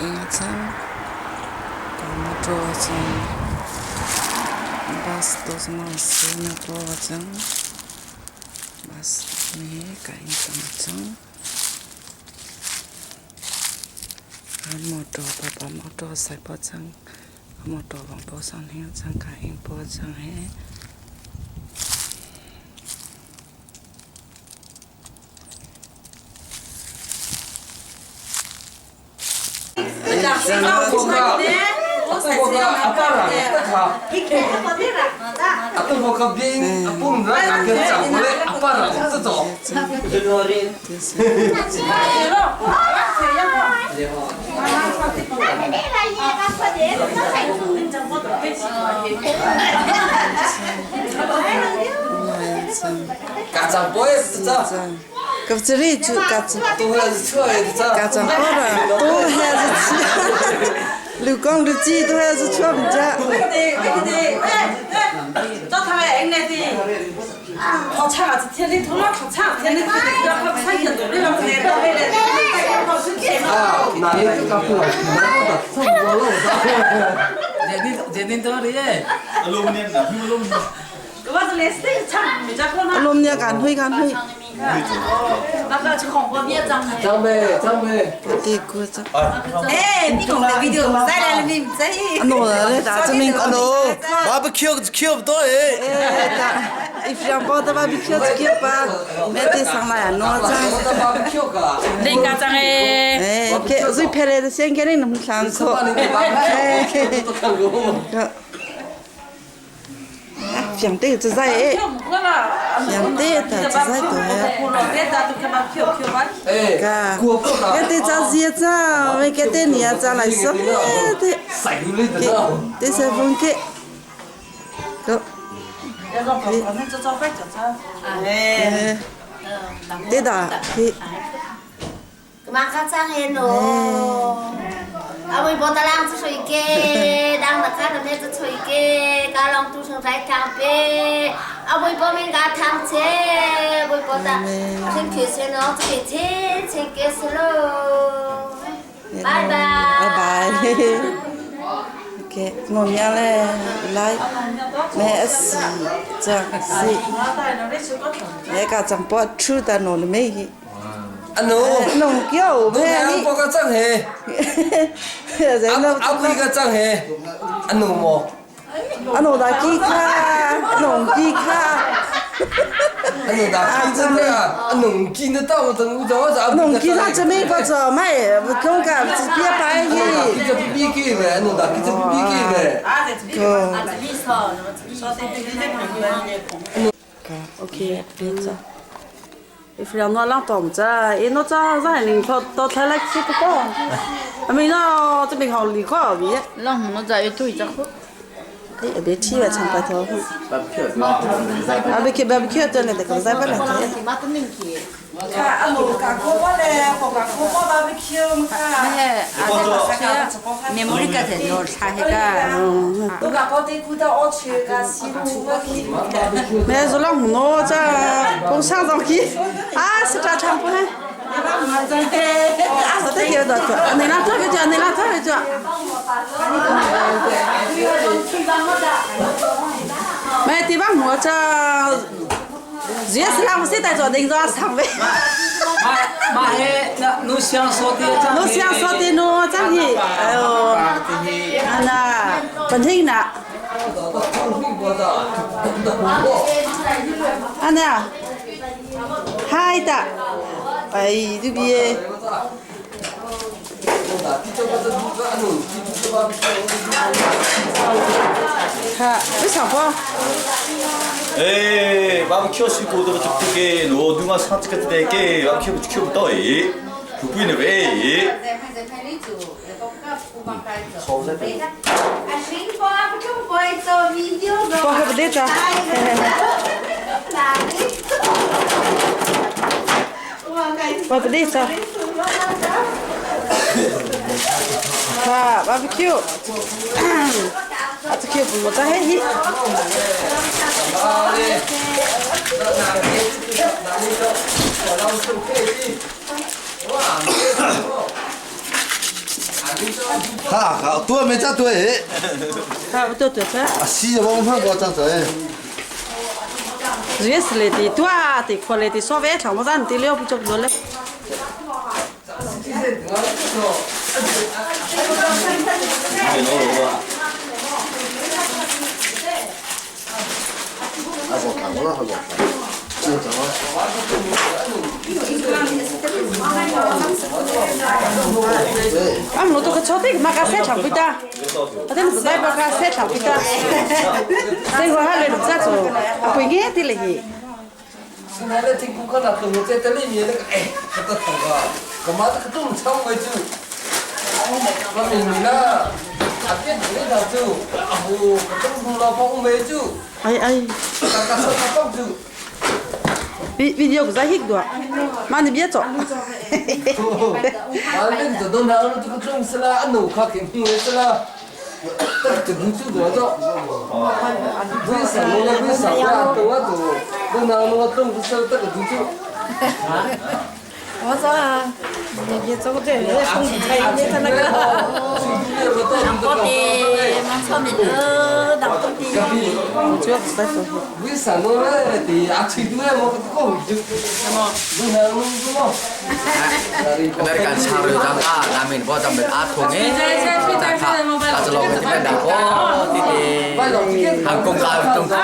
Ing a cang. Ka motor a cang. Bus to sama si motor a cang. Bus me ka ing tang a cang. Motor papa motor sai po cang. Motor bang po sang he cang ka ing po cang he. Ha ka tua me cha tua e. Ha tu tu cha. A si ja bong ha ko cha cha e. Yes le ti tua ti khwa le ti so ve thang mo zan ti leo pu chok do le. Am lo to ka chote ma ka se thang pita. Ate mo dai ba ka se thang pita. Sei ho ha le za cho. A pui nge ti le hi. Ai ai. Video ko zai hik dua. Ma ni bia cho. American charu dang a namin bo dam a thung e ta ta chalo me ta da ko ti ti hang kong ka tung ko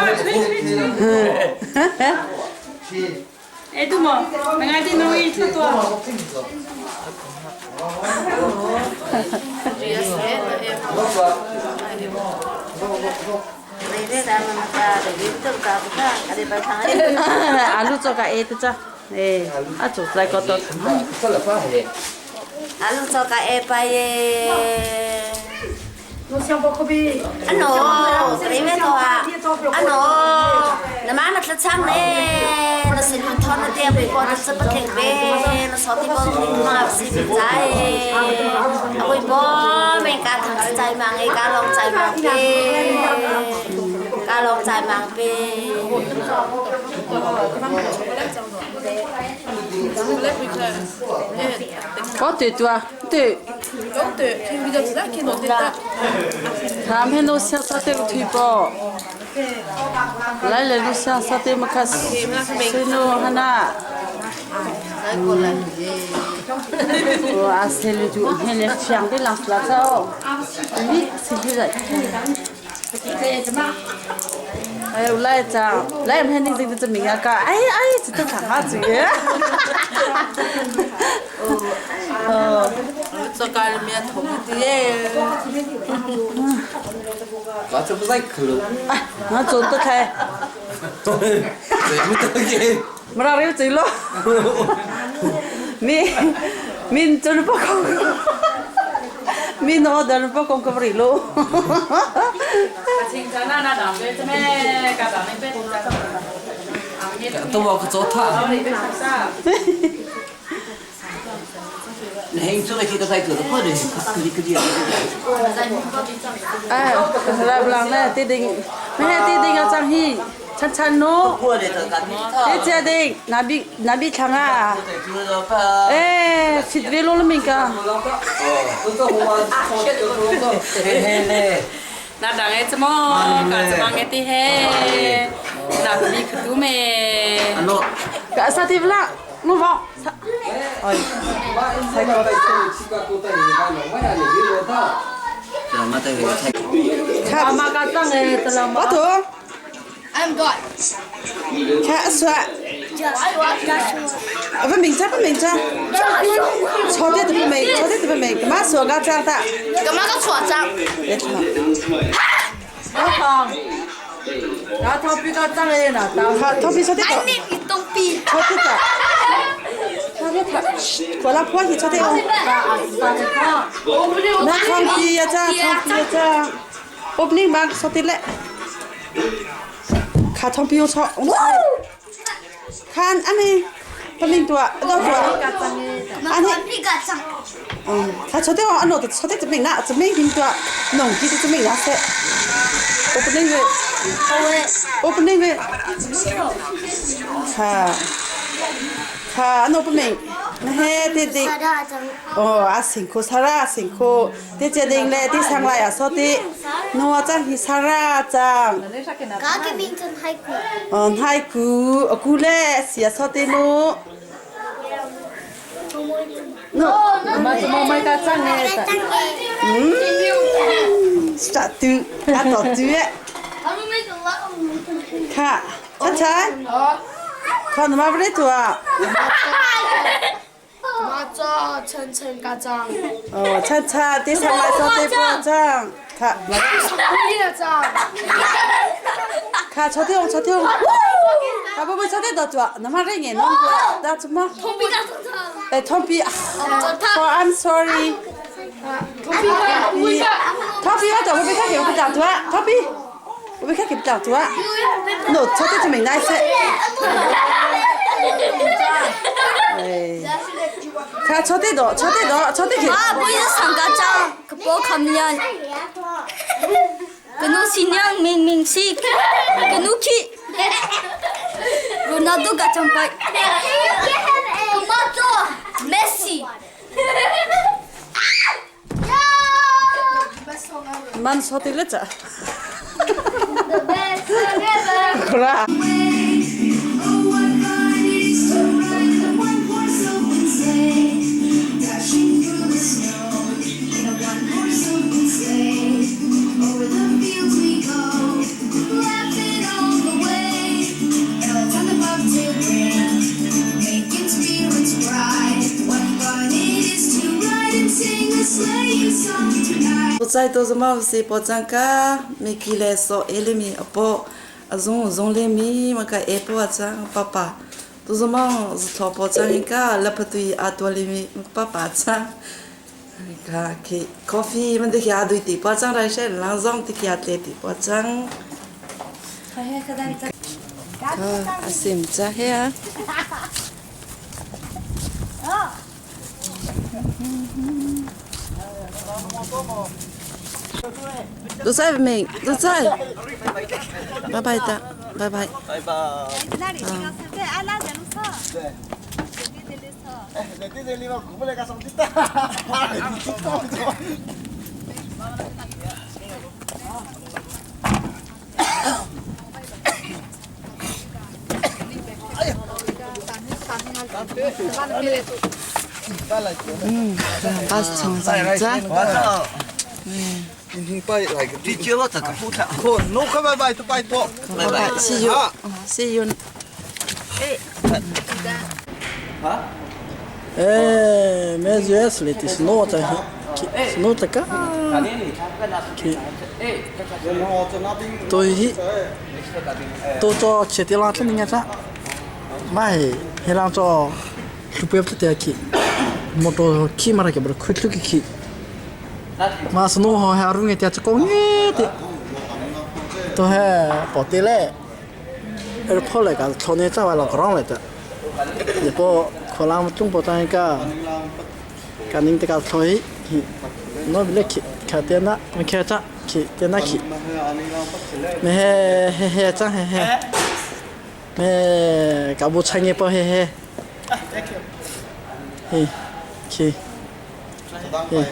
Alu cho ka e tu cha. E a chu lai ko to. Alu cho ka e pa ye. Ano, cái này to à. Ano, na ma na tla chang le, na sin hun thon na te bui ko na sa pa theng ve, na so ti bo ma si bi chai. A bui bo men ka thang si chai mang e ka long chai mang pe. Ka long chai mang pe. Có tuyệt tua. Tuyệt. Tham he no sia sa te thui po. Lai le no sia sa te ma kha se no hana. A se le tu he le chiang te lang la chao. Ni si hi lại. 哎，我来着，来我们你这个怎么样个？哎哎，这都看下这个。哦，这个里面同的。我这不在可哎，我走得开。对不对？没让人走了。mi min chân bao con min nó đàn bao con cái gì luôn 都往个糟蹋。哎，来不lang nè, tê đình, mấy nè tê đình ở trang hi, chăn chăn nó, tê chia đình, nà bị nà bị thằng à, ê, thịt về luôn mình cả. 那当然怎么，干怎么个的嘿，那你可多没？ Cả sao thì lạ, nó vọng. Ôi, 阿妈干当的，得了 bắt thua. I'm God. Khá sợ. À, bên mình chắc, bên mình chắc. Cho thế thì bên mình, cho thế thì bên mình, cái má sửa ga trang ta. 干嘛个错账？ Để cho nó. 老汤，老汤比较脏的啦， Thọ, thọ bị cho thế I đó. need 你东币。 Cho thế đó. Cho thế đó. Quả là phua thì cho thế không? 那汤皮呀，这汤皮呀这，我不能买说的嘞。卡汤皮我操！看阿妹，不能多，多多。 阿你个账。嗯，他说的哦，阿诺的说的怎么那怎么很多，农机的怎么样噻？我不能个，我不能个，哈，哈，阿诺不明。He ti ti oh a sing khu sara sing khu ti che ding le ti sang lai a so ti nuwa chang hi sara chang on hai ku aku le sia so ti nu no Ma chu mo mai ta chang nge ta. Sa tu a to tu e kha cha cha 看他妈不得做啊！马做晨晨家长。哦，晨晨，第三来说对不长，看。看，朝天，朝天。啊不不，朝天到做，那么人家弄过，那怎么？哎，铜币。Oh, I'm sorry. 铜币，铜币，我怎么被他给我不讲做？铜币，我被他给不讲做。No，朝天就没来噻。看，朝天到，朝天到，朝天去。啊，不是上家长，可不看面。可努新娘明明是，可努去。Ronaldo 家长拜。Messi。 Man说对了这。好啦。 在都是嘛是保障个，没给来说埃里米阿婆，阿从从来米嘛个阿婆阿张爸爸，都是嘛是讨保障一个，那不对阿多里米爸爸张，个去咖啡们得去阿对地保障来些，人上得去阿对地保障。个阿是唔知黑啊。都在没？都在。拜拜的，拜拜。拜拜。巴士从上站。拜拜，See you，See you。哎，没热死了，这是哪在？是哪在干？对，都做吃的哪子人家子？买，还让做，路边不得去，摩托骑嘛那个不是开出去骑，嘛是弄好还路面点子公园的，都还跑的嘞，而跑来个朝内在外老让来的，你不可能中国当一个，赶紧这个推，那不来骑，开电脑，没开车，骑电脑骑，没嘿嘿嘿张嘿嘿，没搞不产业不嘿嘿，嘿，骑，嘿，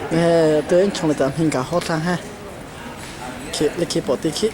没对人冲了咱很搞好看哈，骑你骑跑的骑。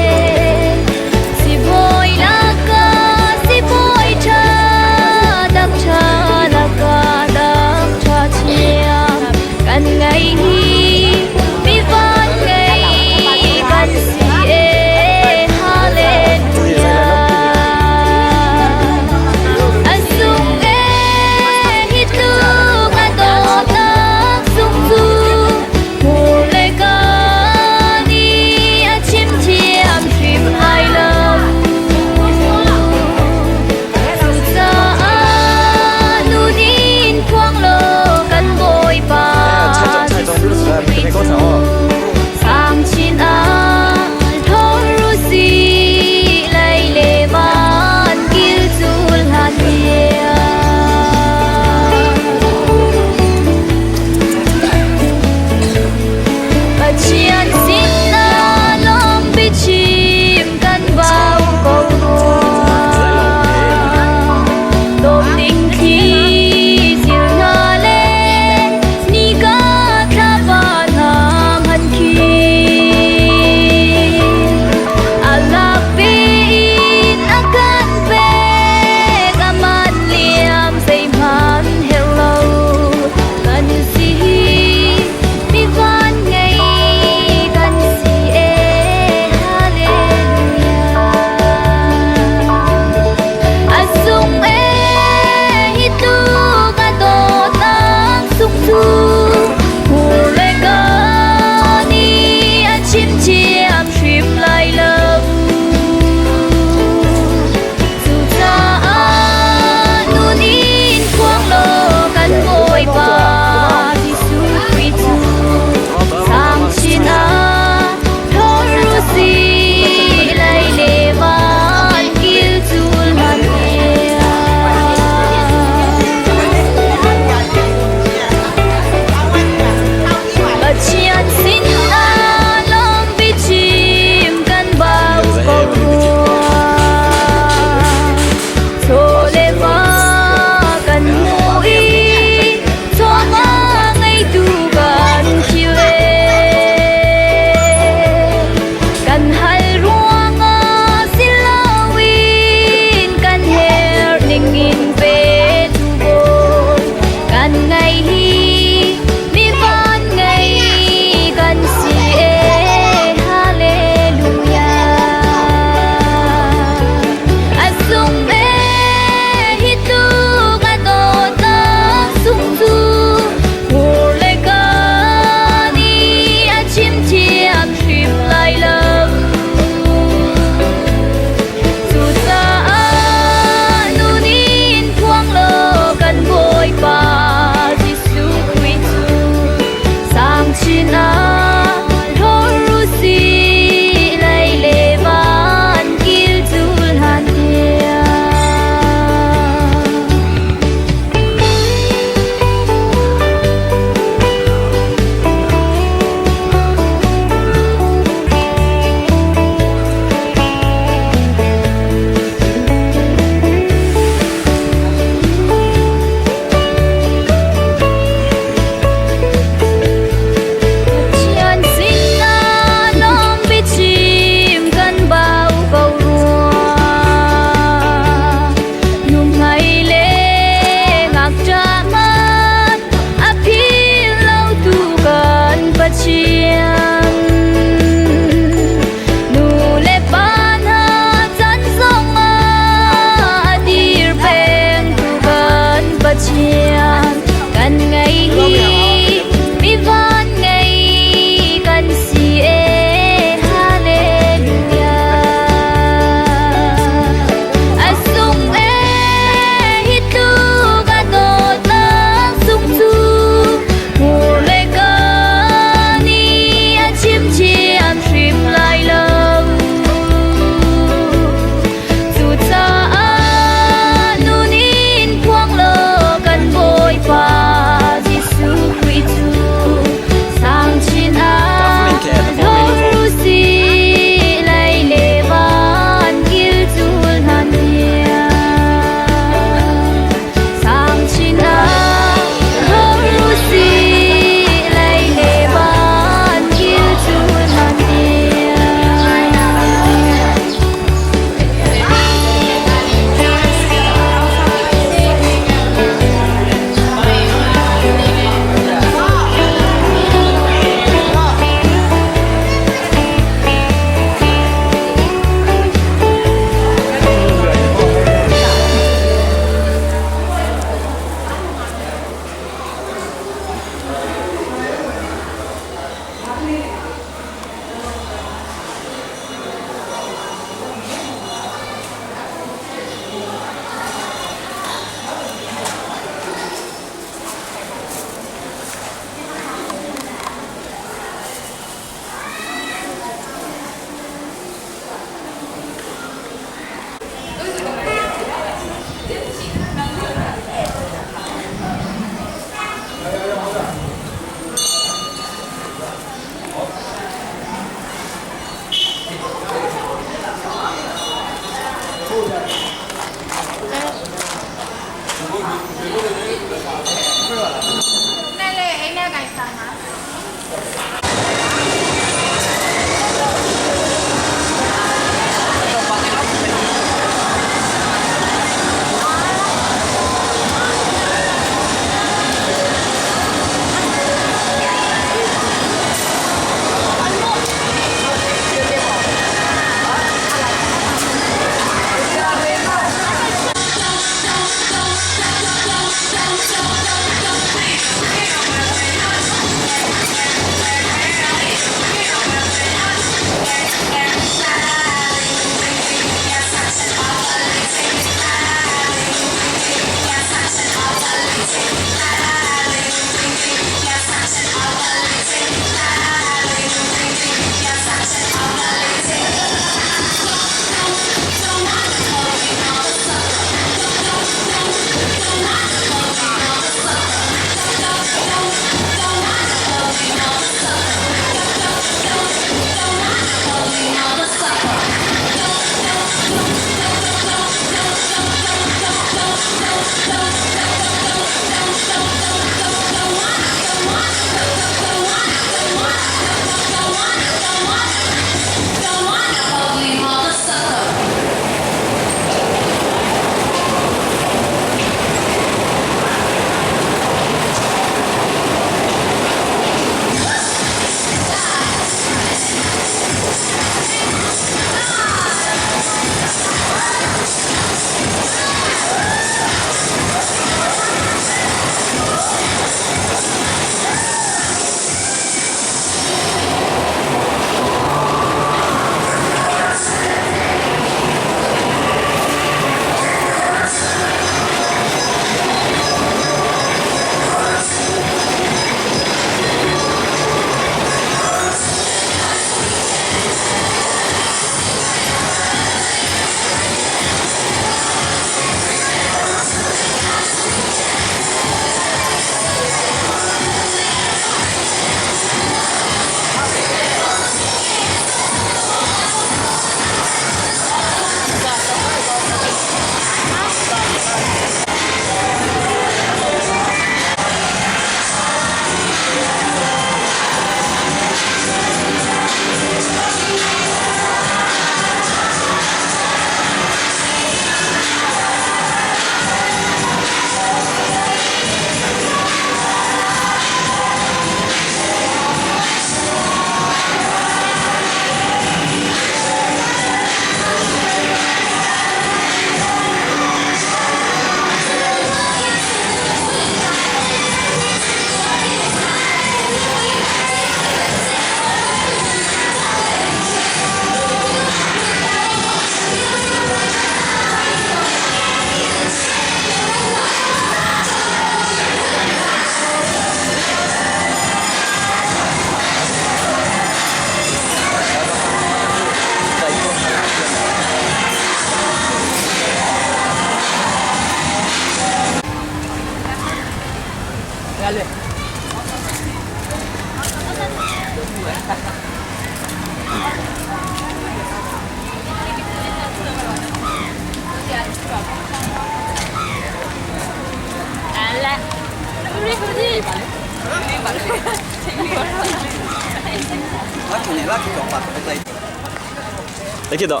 Eki do.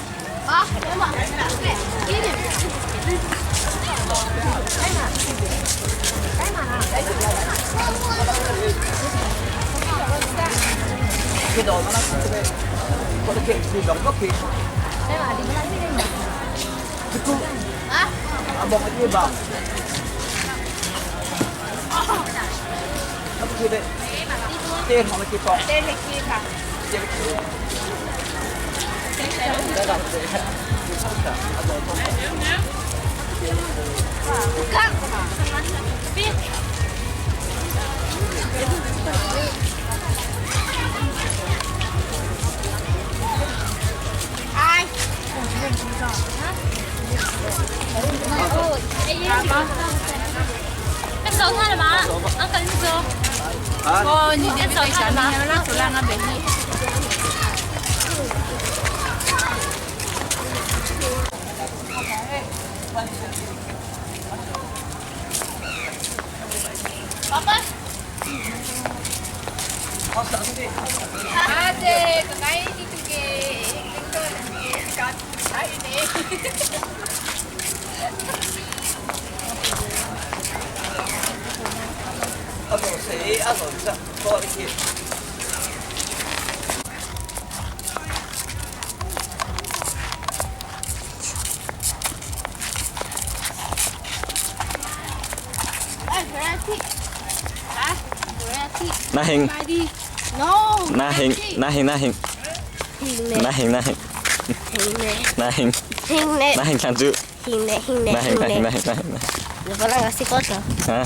Na hing. Na hing. Na hing. Na hing. Na hing. Na hing. Na hing. Na hing chang chu. Na hing. Na hing. Na hing. Na hing. Ha.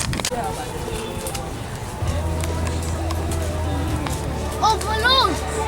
Oh, balloon!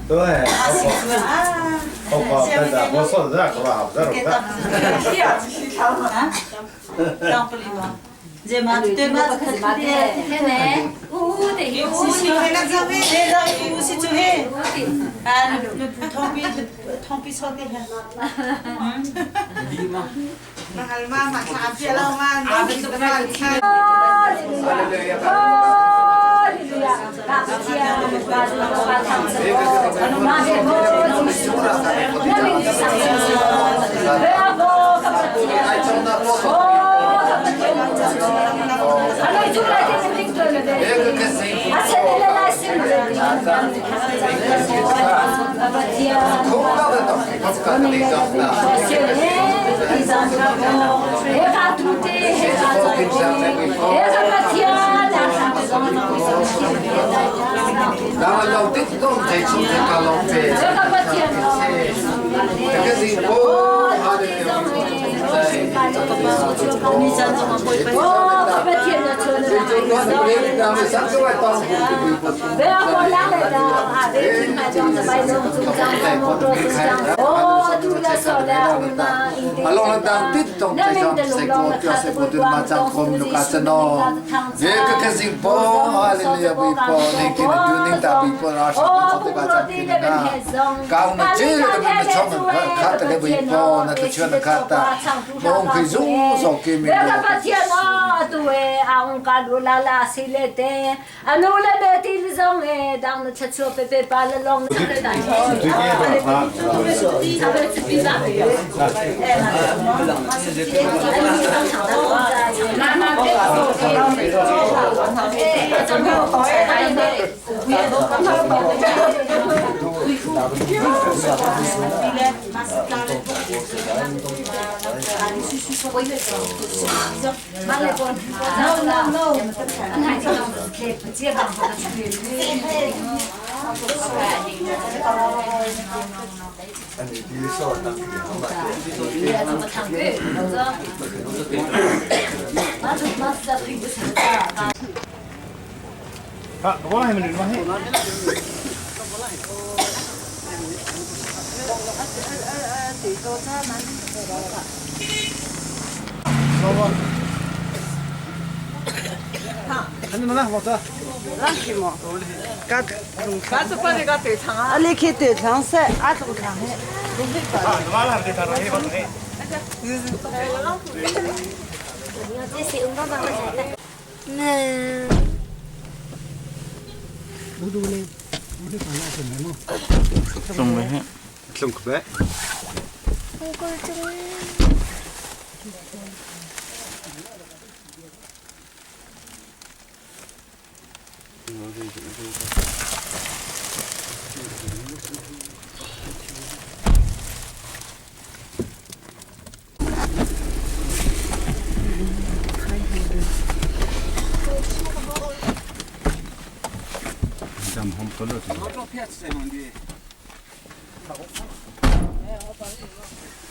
对，我我但是我说的这个吧，不是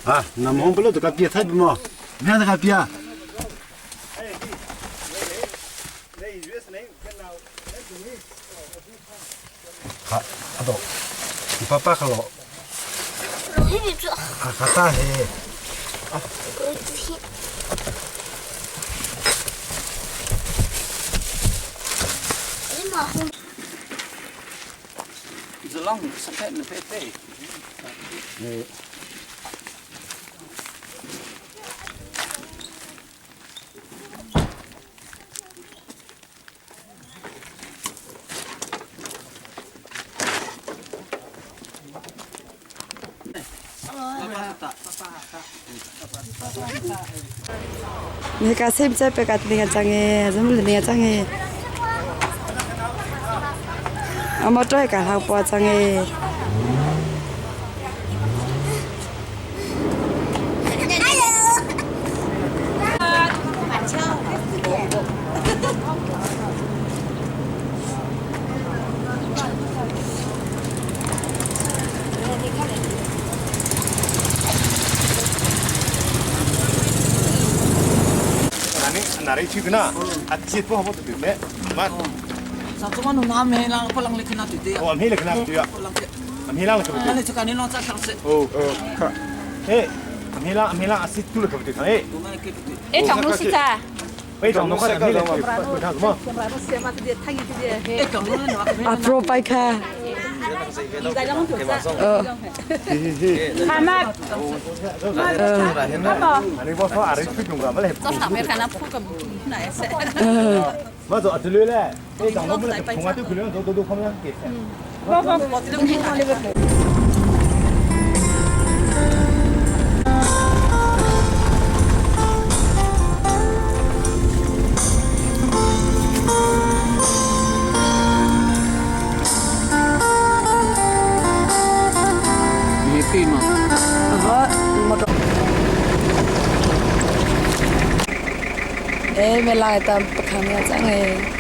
啊，那么不了这个别菜不嘛？你看这个别。好，阿豆，你爸爸好了。啊，好大嘿。 내가 샘짤 같은 내가 장에 선물 내가 장에 아마 저희가 하고 장에 A pro pai kha. Eh, me lai tam pakhan ya chang e.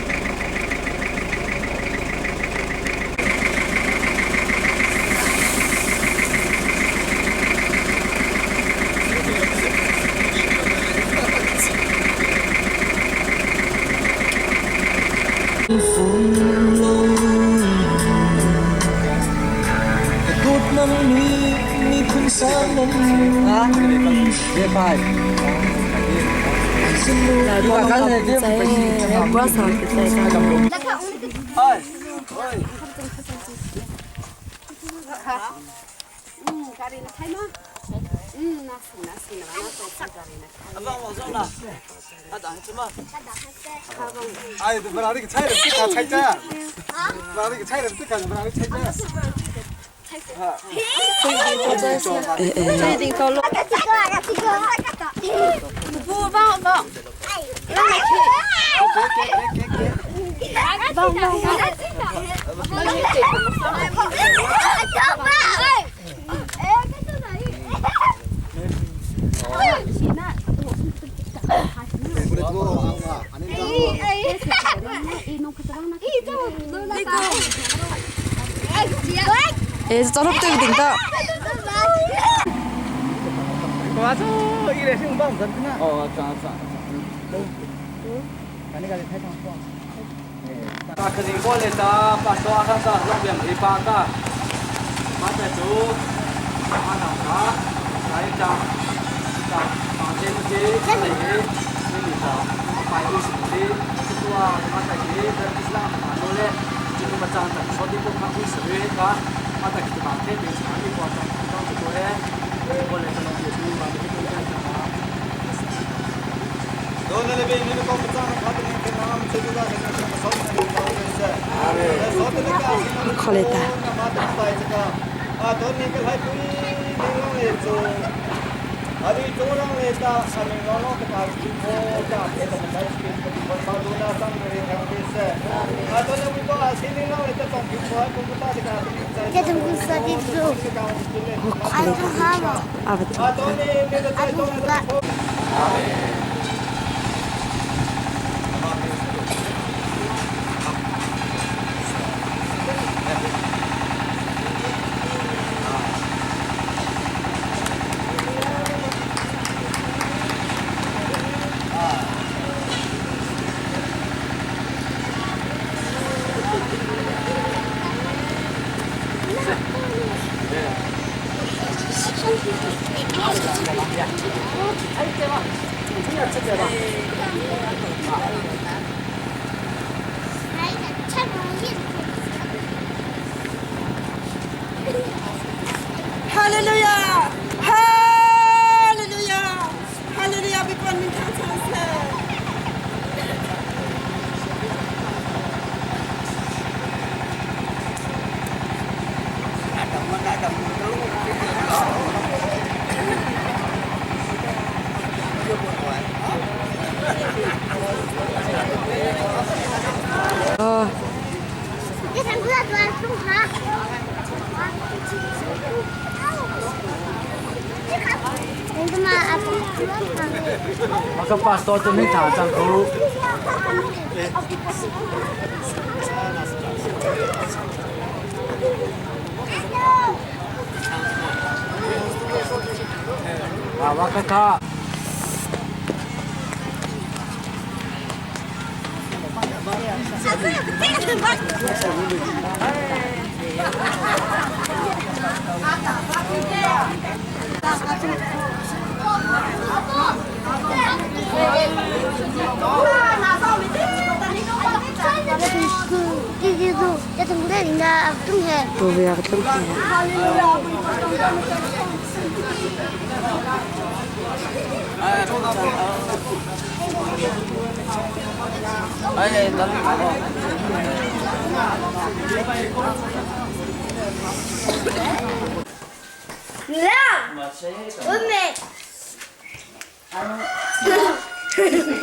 Eh, cho nó tự tỉnh tao. Kholeta. Hallelujah! Hallelujah! Hallelujah! Bikon min thang chang se.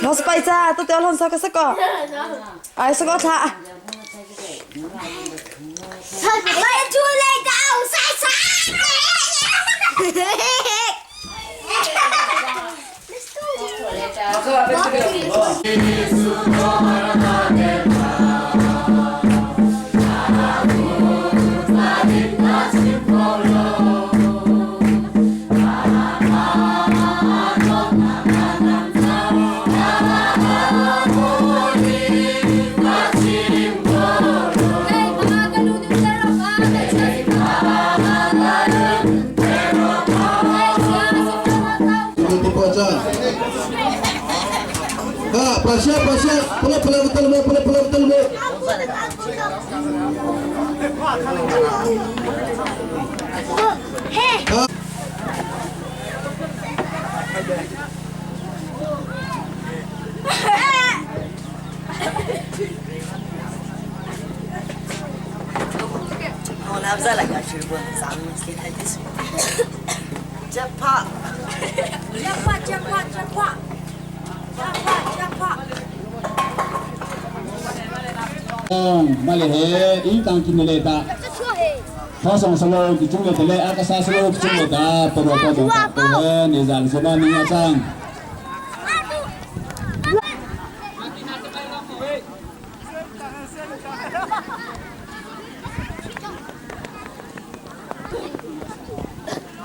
Los pai cha tu te lon sa ka sako. Ai sako tha.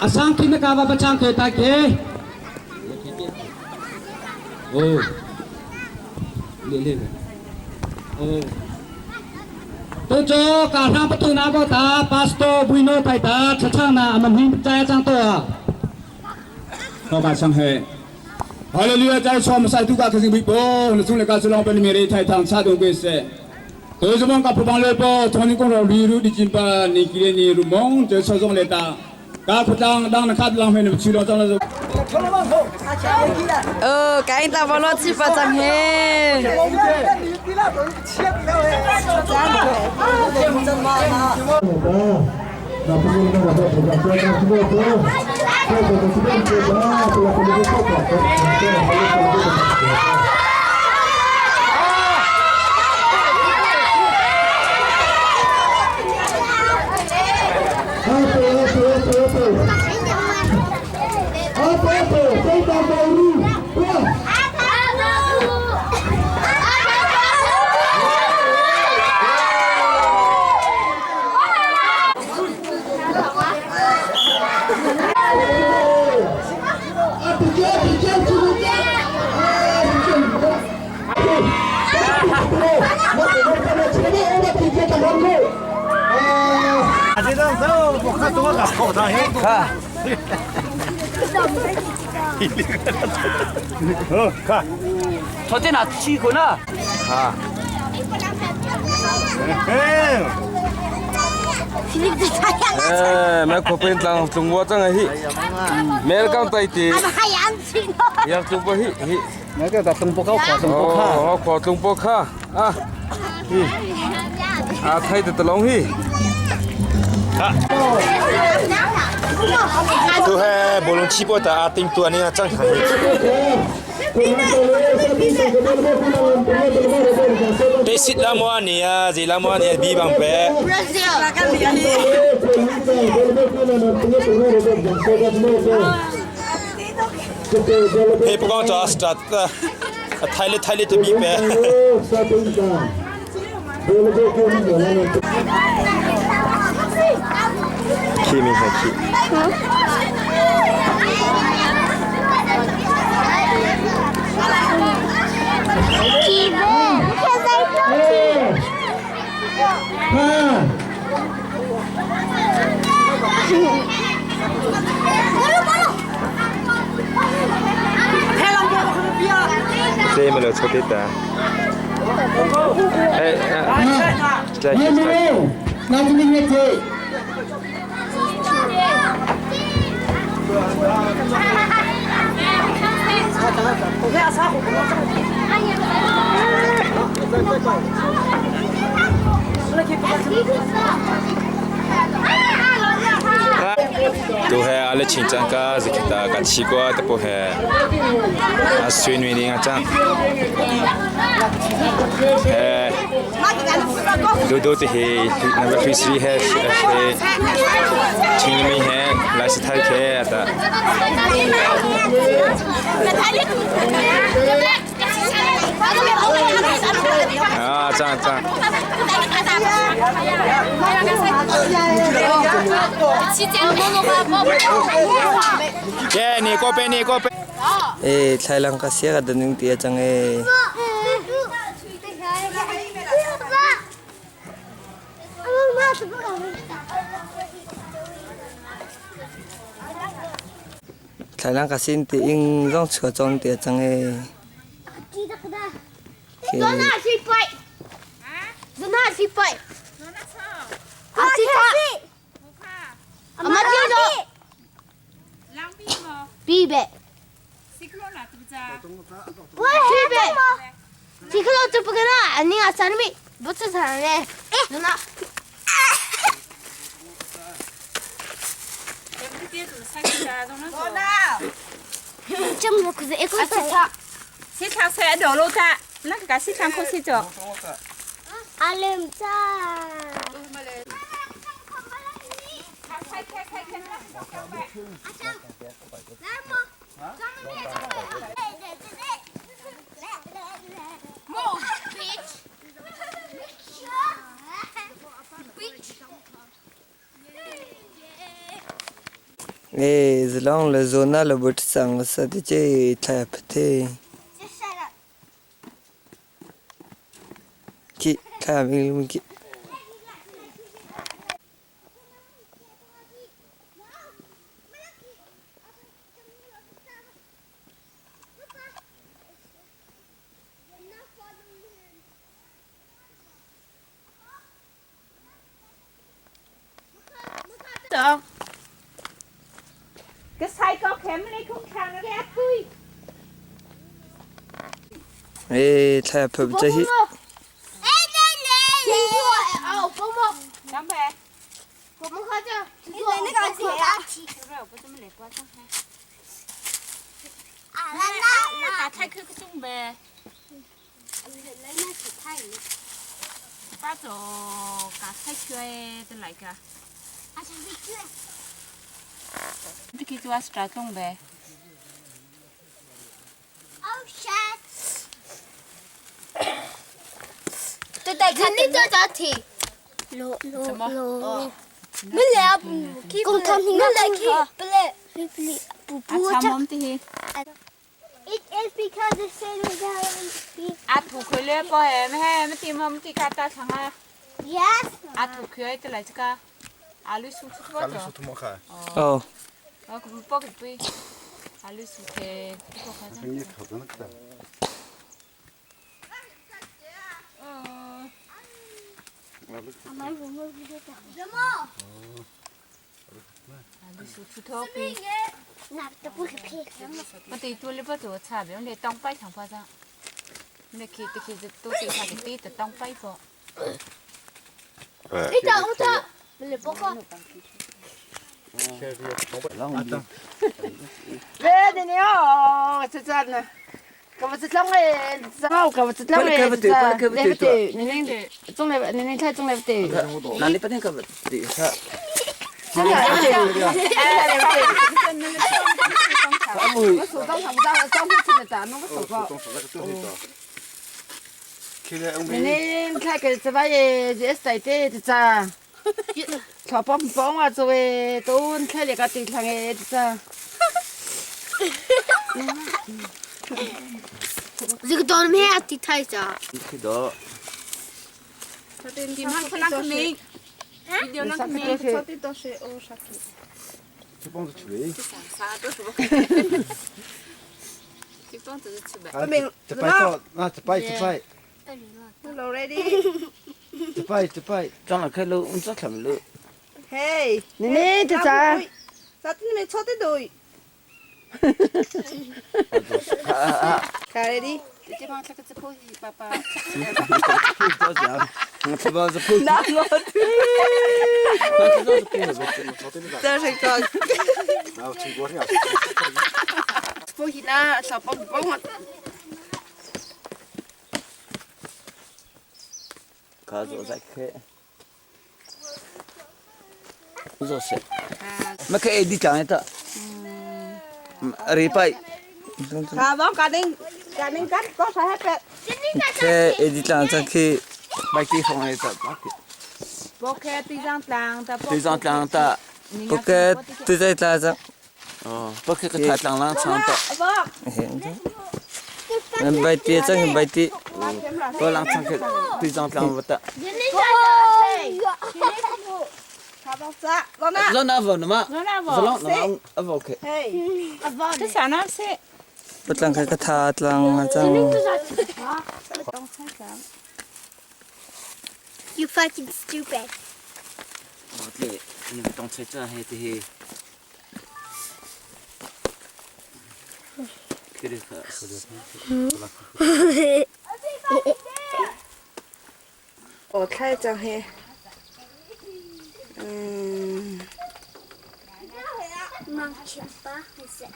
Asang ki na kawa bachang ke ta ke. Oh. Le le. Oh. Tu cho ka thang patu na bo ta pasto buino tai ta chachang na amam hin chai chang to a. 老板上黑。哈利路亚！在说我们赛杜卡克星微博，那从来个是老板的面太堂差多贵些。都是望个不帮来波，从你公路旅路的金巴，你今天你入梦就说中来打，个不当当那卡浪费那去了，当那是。 Ờ, cái anh ta vào lo chi vào chẳng hề. 哎，买可变当中国真系，买了刚对的，要中国去去。那个在东北口看东北卡。哦，我看东北卡啊，去，啊，睇得得拢去。都系无论起波打阿丁多呢，真系。对，是那么尼啊，是那么尼比方白。嘿，不讲做 start，睇你睇你就比白。气面系气。Tle me lo chote ta. Eh, Tu he ale chin chang ka zikhita ka chi kwa te po he a sui nui ding a chang he do do te he number 3 he he chin mi he lai si thai khe ata Ah, chang chang. Ke ni ko pe ni ko pe. E thlailang ka sia ka daning ti chang e. Thlailang ka sin ti ing zong chua chong ti chang e. E zalong le zona le but sang sa ti che thlai phathe. Ki thlai mi ki. E thlai phat che hi. Oh. 这摆到，那这摆这摆。 Ready？这摆这摆，装了开路，我做什么路？嘿，你呢？这咋？啥子你没错的对？开的。这帮那个只破衣爸爸。那我这是个。破衣啦，小帮帮我。卡做在开。做事。没开 A D 讲的。礼拜。啊，我家庭家庭干多少还个？ 开 A D 讲在开。麦地方来的。不开对上当的。对上当的。不开对在当的。哦，不开个太当啷唱的。白地真白地。不啷唱个对上当不得。老那不那么，老那不不 OK。这啥呢？是。不当开个他当啊张。 You fucking stupid. 哦对，你们当车真系啲。哦，太真系，嗯。忙钱吧还是？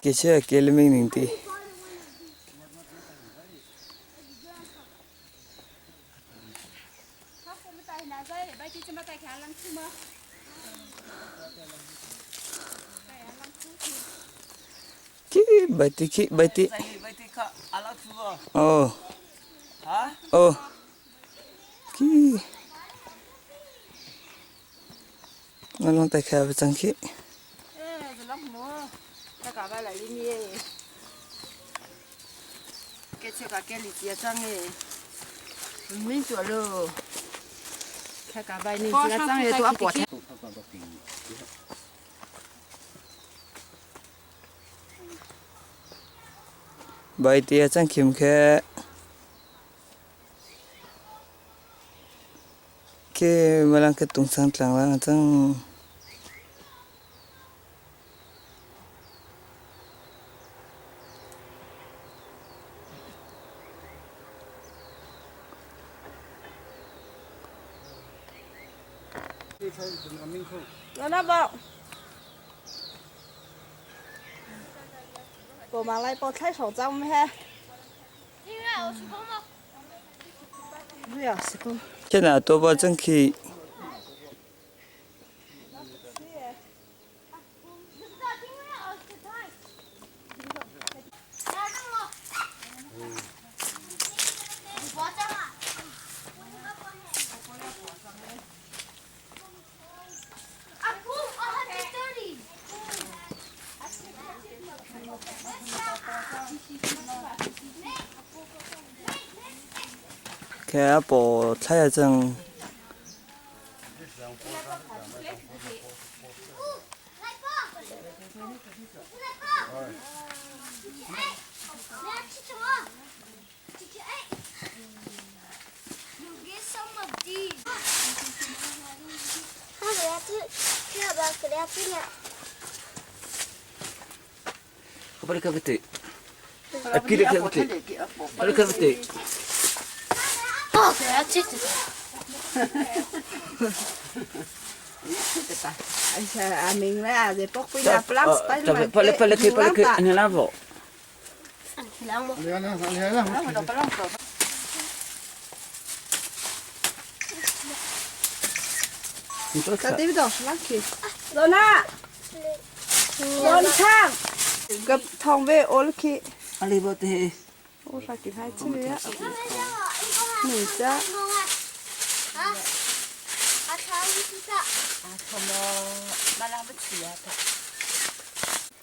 Keche kelming ningti. Ki baiti ki baiti. Oh. Oh. Ki. Ngalong tai kha ba chang ki. Baiti chang khim khe. Ke malang ke tung sang tlang lang chang. 那宝，我马来包菜手脏没？哎呀，是个。现在多包真去。Khe po thai chang.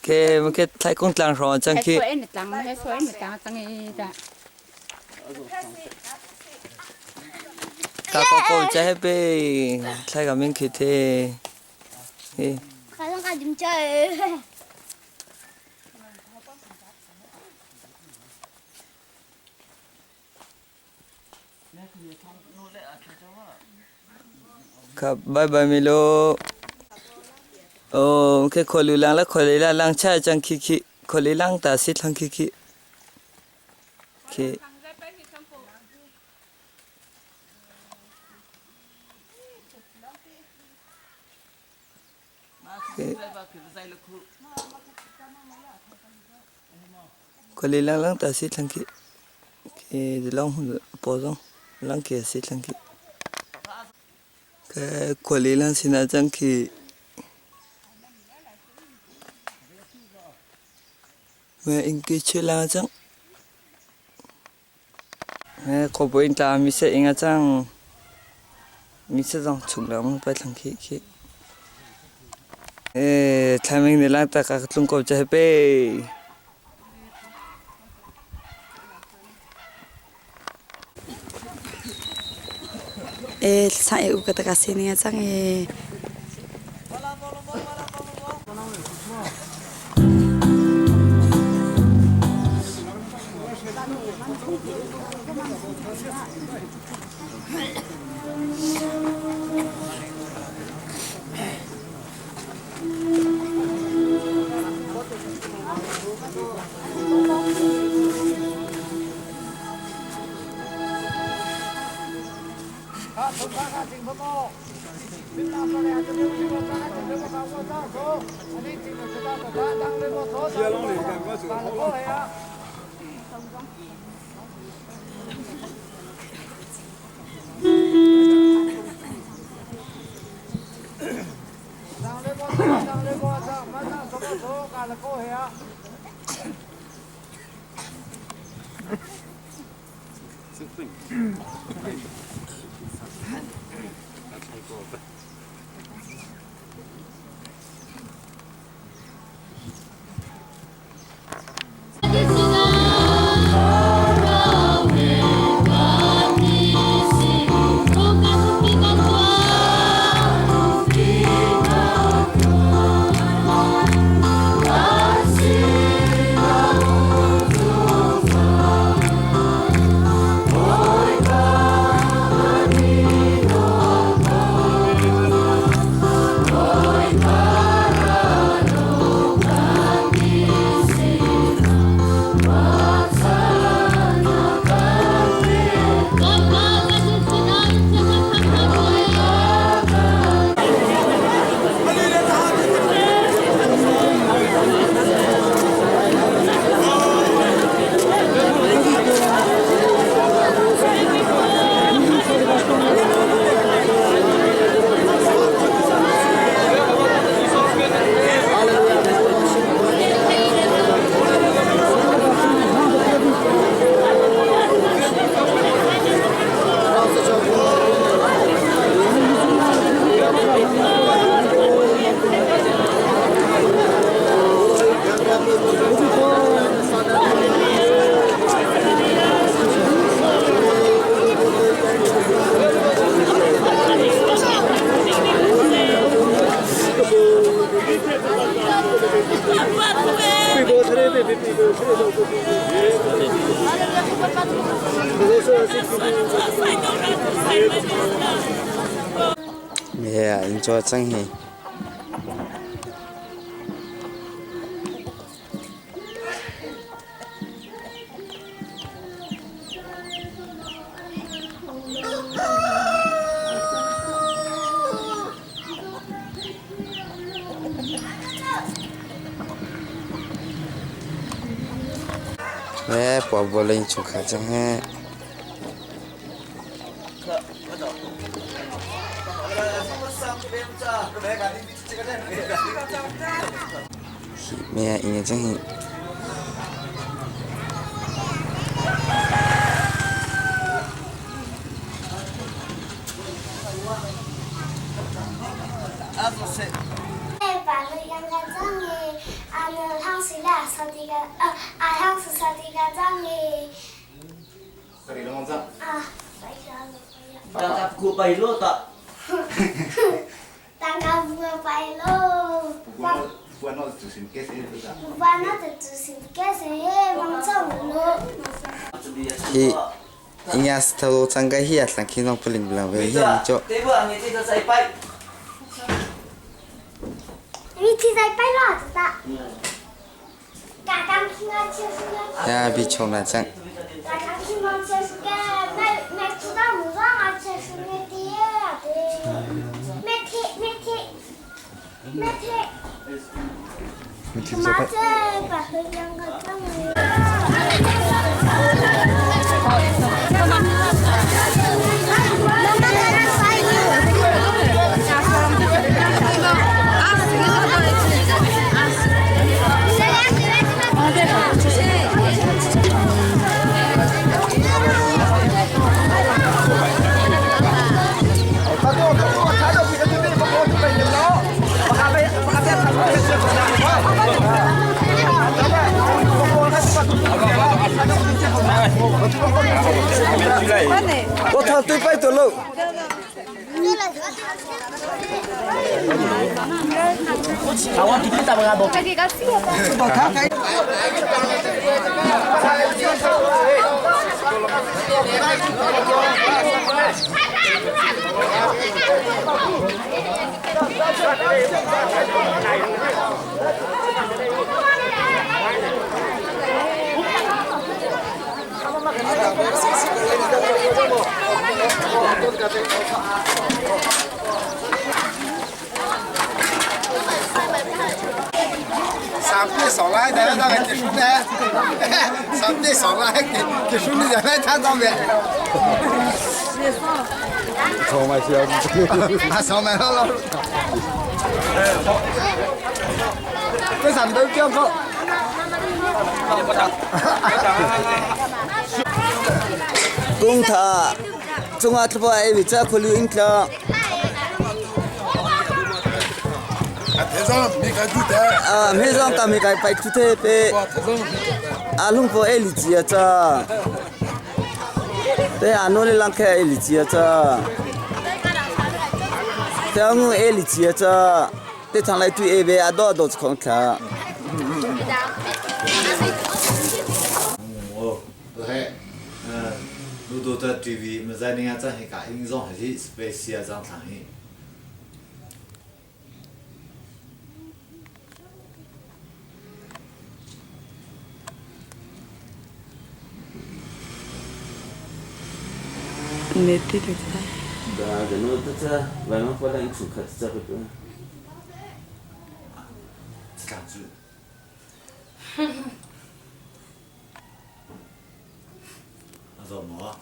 Ke ke thai kong tlang hrawng cang khi. Ka ko ko cha he pe thlai ka min khi the. Hi. Khap bye bye Milo. Oh, ke kholi lang la kholi la lang cha chang khi khi kholi lang ta si thlang khi khi. Khi. Khuali langlang ta si thlang khi. Khi long paw zong lang khi si thlang khi. Khuali lang sinah cang khi. Me ingki chila cang. Khuabawi in tla mi seh ing a cang. Mi seh zong chung lengmang pai thlang khi khi. Thlaming ni lang tak ka tlung ko che pe. Sang e u ka taka se ni a cang e. Yeah, enjoy cang hi. He puak leng chungkhar cang he. Hi me inge cang hi. Hi ingas thalo changka hi atlang khi nong puling bilang ve hi ani cho. Ya bi chom na chang. 我操，对白走路。 上边上来的那个结束呢？上边上来结束你再来看上面。上买去啊！上买了了。这上都叫个。公塔，中华特派为这可留影了。啊，没上咱们该摆出特别，啊，龙婆爱力气啊这，对啊，努力浪开爱力气啊这，对我爱力气啊这，对常来对爱呗，啊多多是空调。 我都系，路多在 TV 么在人家在去搞英装还是 space 啊张场去。 Da, no,这外面回来你出去这个不？自住。阿做么？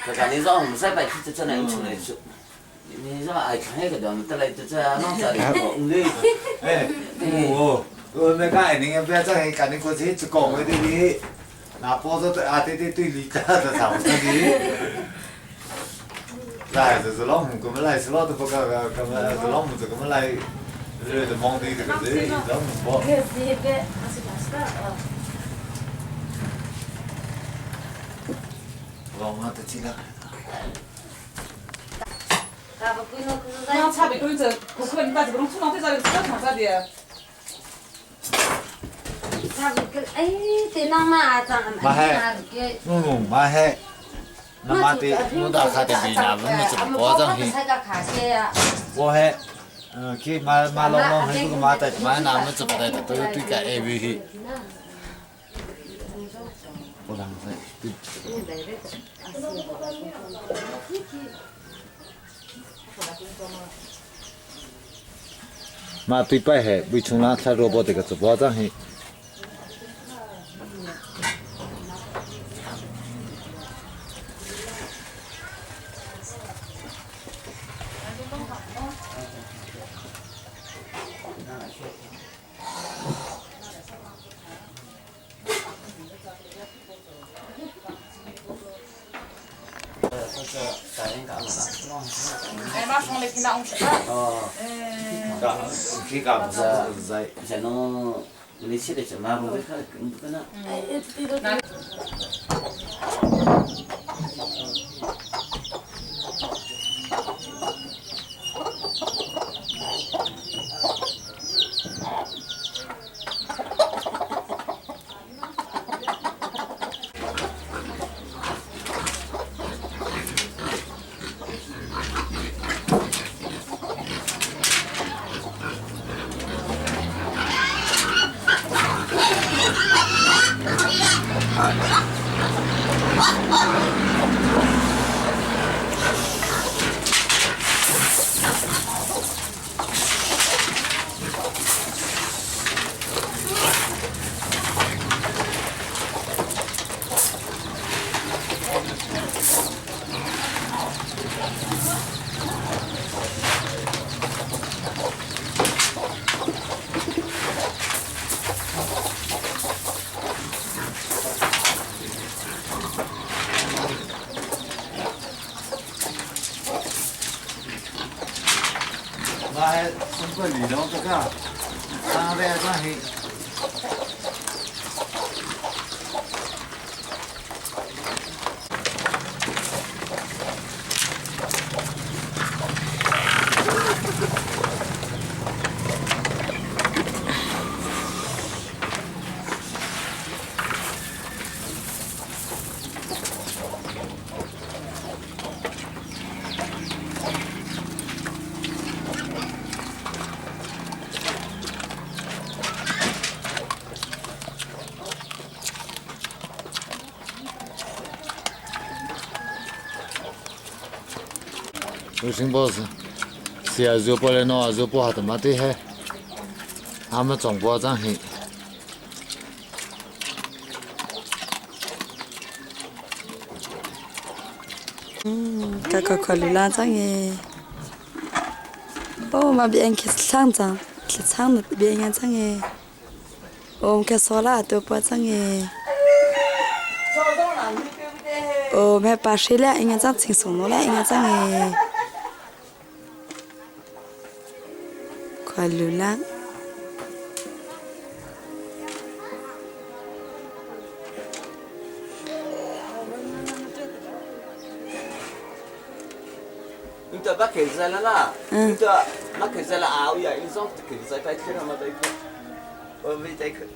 佢你说唔使摆出这来出来出，你说爱看那个的，得来这这弄啥的？哎，我我那个你不要再赶紧过去去讲的对那包着对啊对对对，你家的差不多的。来就是老母，我们来是老都不搞搞，我们是老母子，我们来，是忙的这个这老母包。我妈都进来了。那差别规则，可可你把这个弄出来，这个这个啥的？ 马黑，嗯，马黑，那马的，我打卡的比那我们怎么包装的？我还，嗯，去马马龙龙还不个马的，马那么怎么的都对个 A B C。我啷个对？马对摆嘿，为从哪才萝卜这个做包装嘿？哎，马上来给那红哦。可以搞不是在。像侬，你吃的什么？我看不看那。我还中国旅游这个，上来上去。有新博士，是啊，热播的喏，热播还他妈的嘿，他们中国真黑。 嗯，个个可流浪张耶。哦，嘛别人去唱张，去唱的别人张耶。哦，去说了都不张耶。哦，买把水了，应该张轻松了，应该张耶。快流浪。 انت باكي زي لا انت ما كزلا عاوية انزون تكزا تايكر ما تايكر ومي تايكر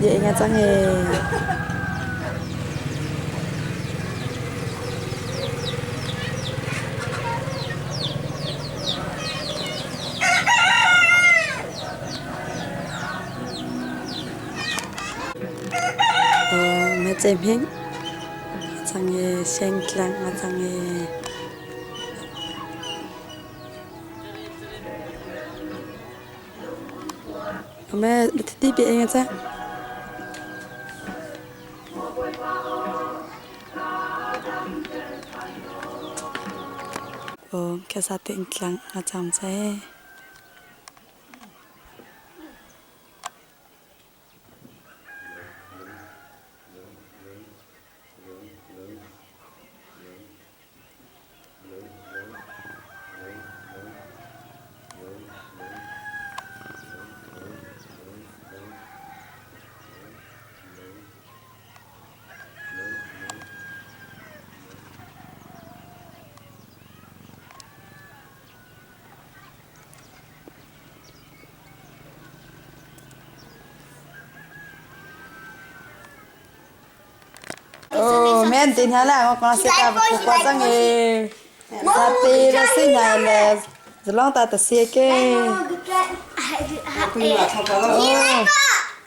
bia inga chang e. Ma cem hing chang e seng tlang ma chang e. Ame ti pi enga cha. Oh, kya sa te tlang nga cham cha e. Oh, men tin hala ko ko se ka ko ko sang e. Sa te la se na le. Zalong ta ta se ke. Oh.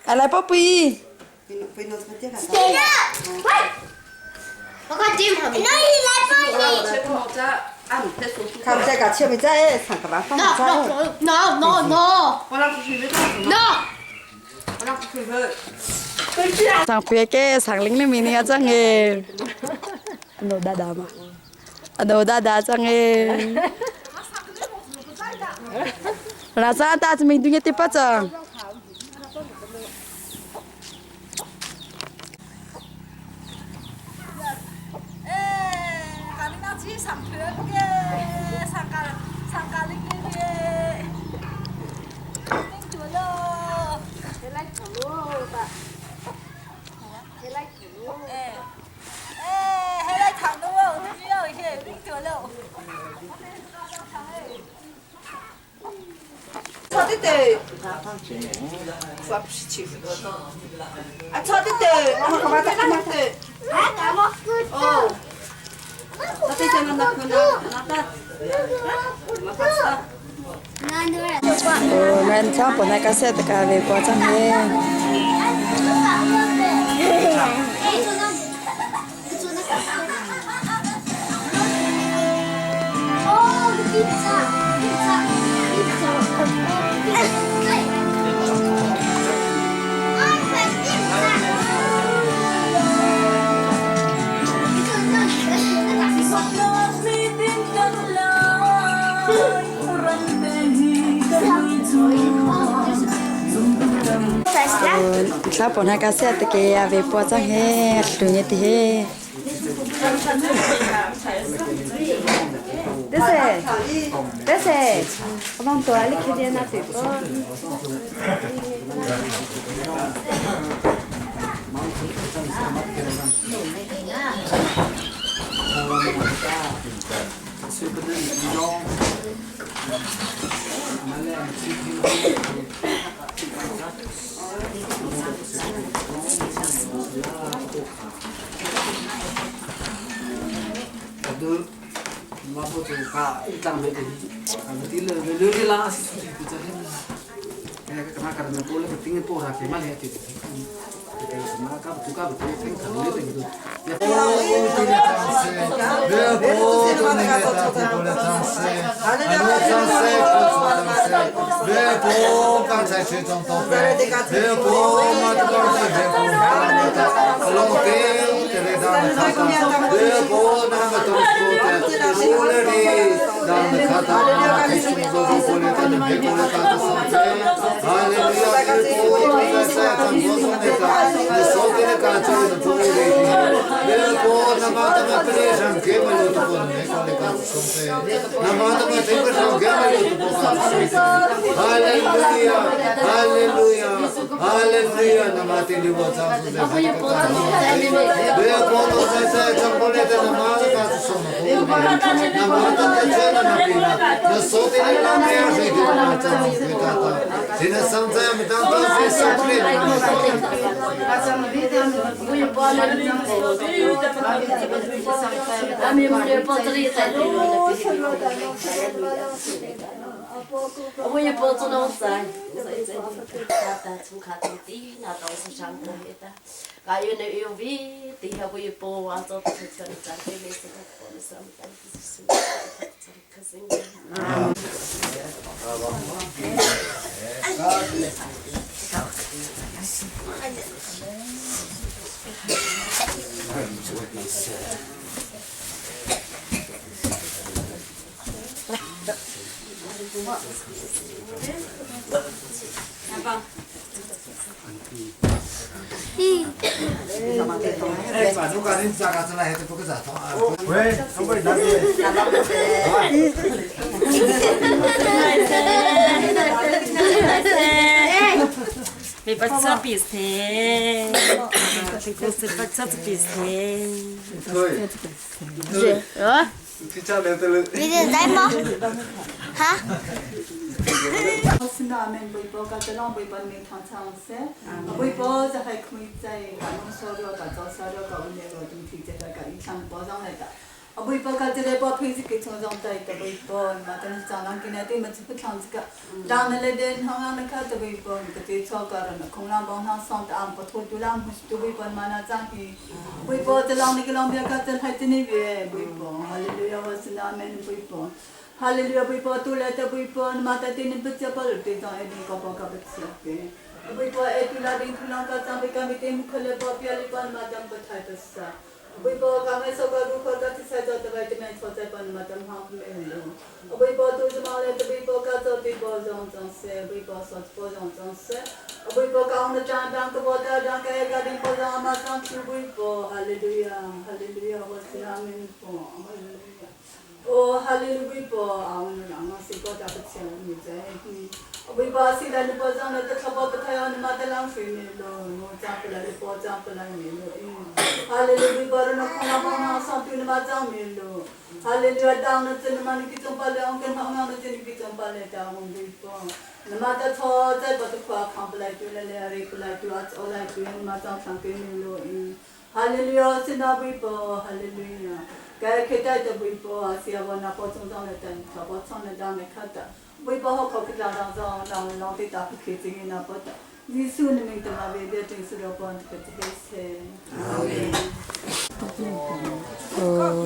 Ala pa pi. No, no, no. No. Sang phe ke sang ling le mi ni chang e. Ano da da ma. Ano da da chang e. Ra sa ta mình tu ti pa chang. Oh, men cha po na ka se ta ka ve pa chang e. Thla po na ka se ta ke ya ve pa chang he lu ni ti he. Dese, abang to ali khede na te ko.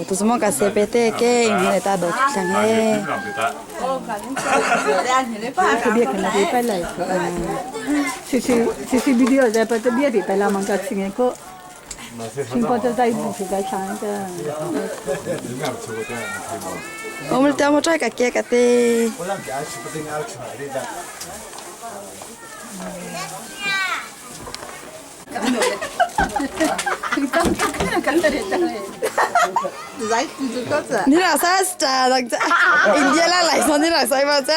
Tu semua kasih PT ke ini ta do chang he. Bia kan bi pa lai ko. Si si si si video在把这bia bi pa la mang ka ching ko. 新包在在不是在唱的。我们等我再个给个的。你俩啥是咋的？印第安来说你俩啥嘛这？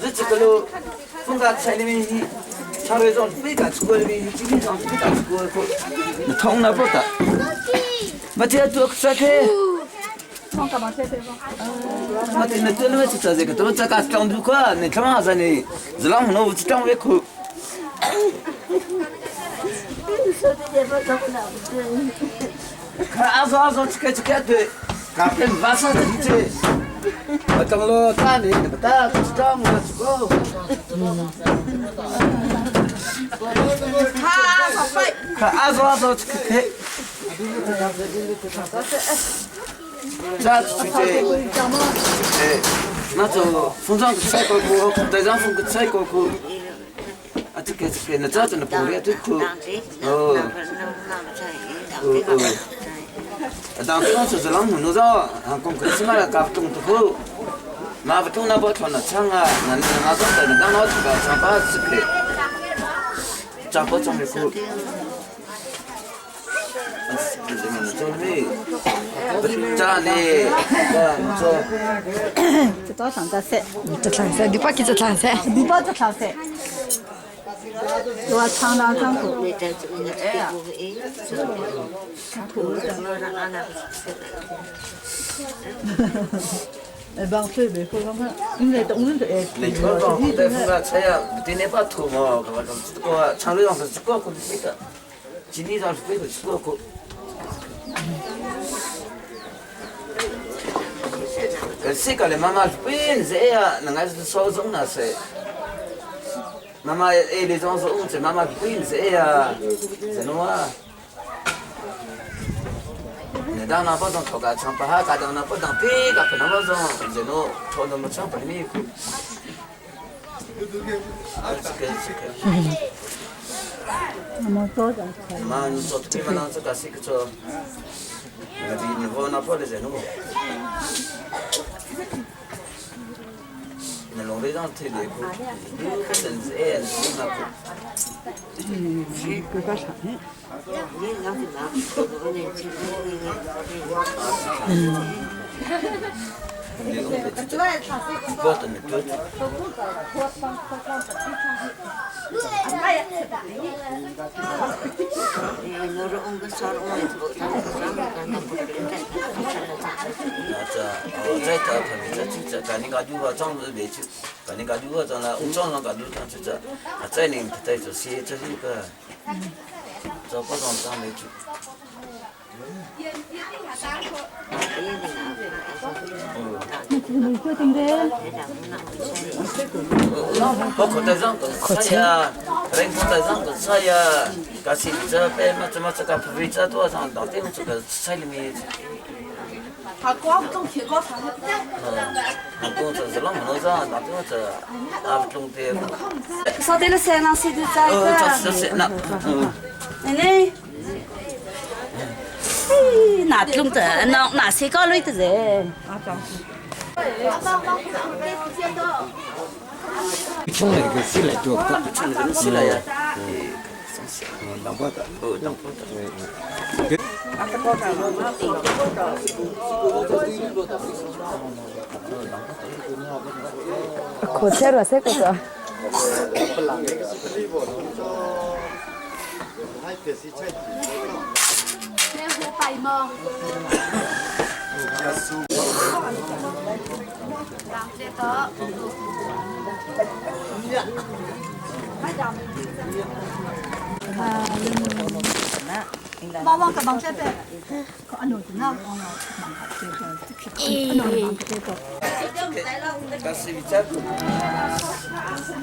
这这个路，风格菜里面是，茶叶种非常出的面，今天上非常出的，你通了不得？没这做啥去？我这那做那么做这个，都这个装不块，你他妈啥呢？是让我们装不块。看阿嫂阿嫂，这个这个对，咖啡晚上的这。我等了大年不大，装我这个。看阿嫂阿嫂这个。这这哎，那就风筝赛过过，队长风赛过过，啊，这个这个，那这真的不了，这个，哦，哦哦，当初就是啷么弄着，啊，讲可是嘛，搞不懂的好，嘛不懂那不穿那长啊，那那那种的，那老这个长把子个，长不长的好。这早上在晒，这长晒，你把给这长晒，你把这长晒。我唱两唱歌。哎，帮水没喝，刚刚你来东西哎。你说讲，对付个菜呀，对那把土嘛，搿个这个长头上是这个可是个，今天上是这个这个可。搿谁个嘞？妈妈本身呀，那个是少种那是。妈妈哎，那种是我这妈妈本身呀，怎么啊？你当那不当头个唱不哈，家当那不当别个不那么种，这侬头那么唱不里面苦。这个这个。那么多的。妈，你做对嘛？那这个是个做，那你我那不的这侬。那龙队长推的苦，真是哎，是那苦。嗯，规划上呢。嗯。他光种铁锅厂的。烧得了山上谁都在个。奶奶。哎，哪种的？那哪谁搞来的人？冲那个西来就，冲那个西来呀。当不的，当不的。可切了，这个是。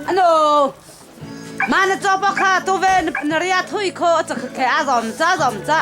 Ano? Ma na cho pa kha tu ve na ria thui kho a chak khe a zom cha zom cha.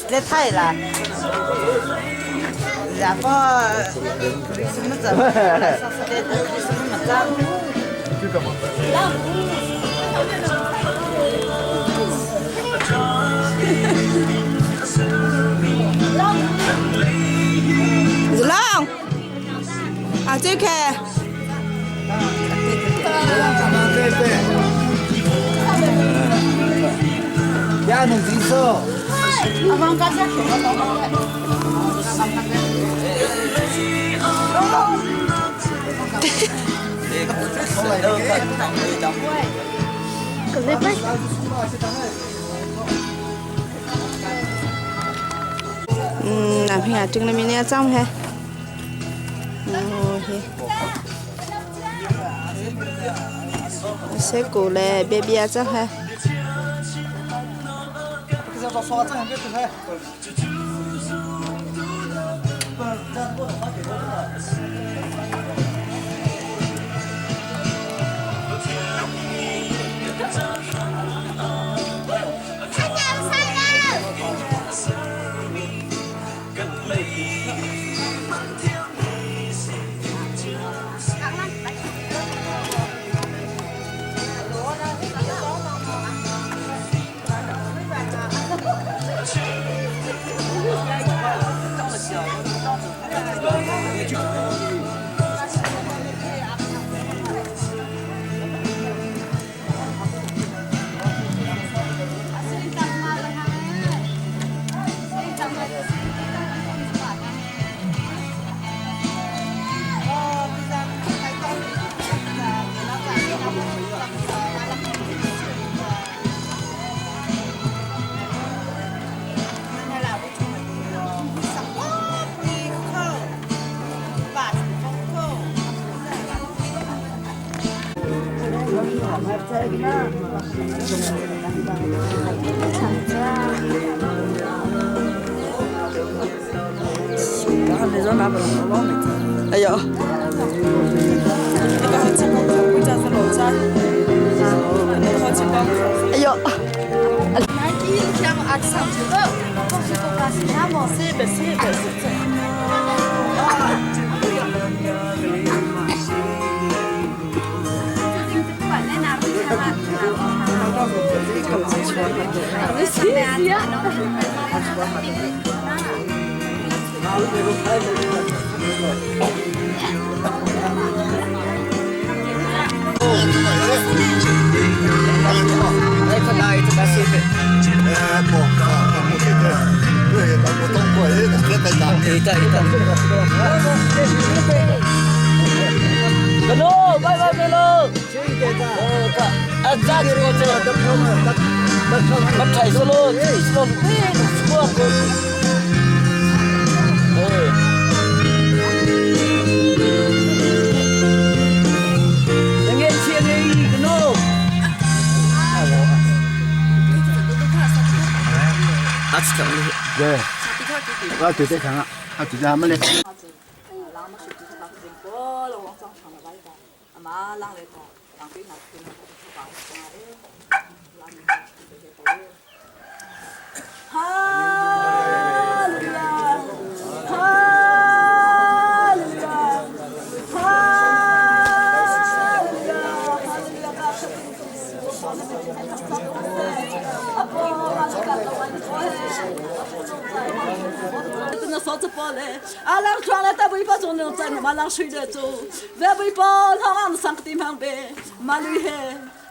来太了，然后什么子？什么子？ Long. À这个。呀，侬记错。 嗯，男朋友整了明天早上。嗯，嘿。些过来，别别走哈。 哎呦！哎呦！ 对，我对对看啊，啊对对没嘞。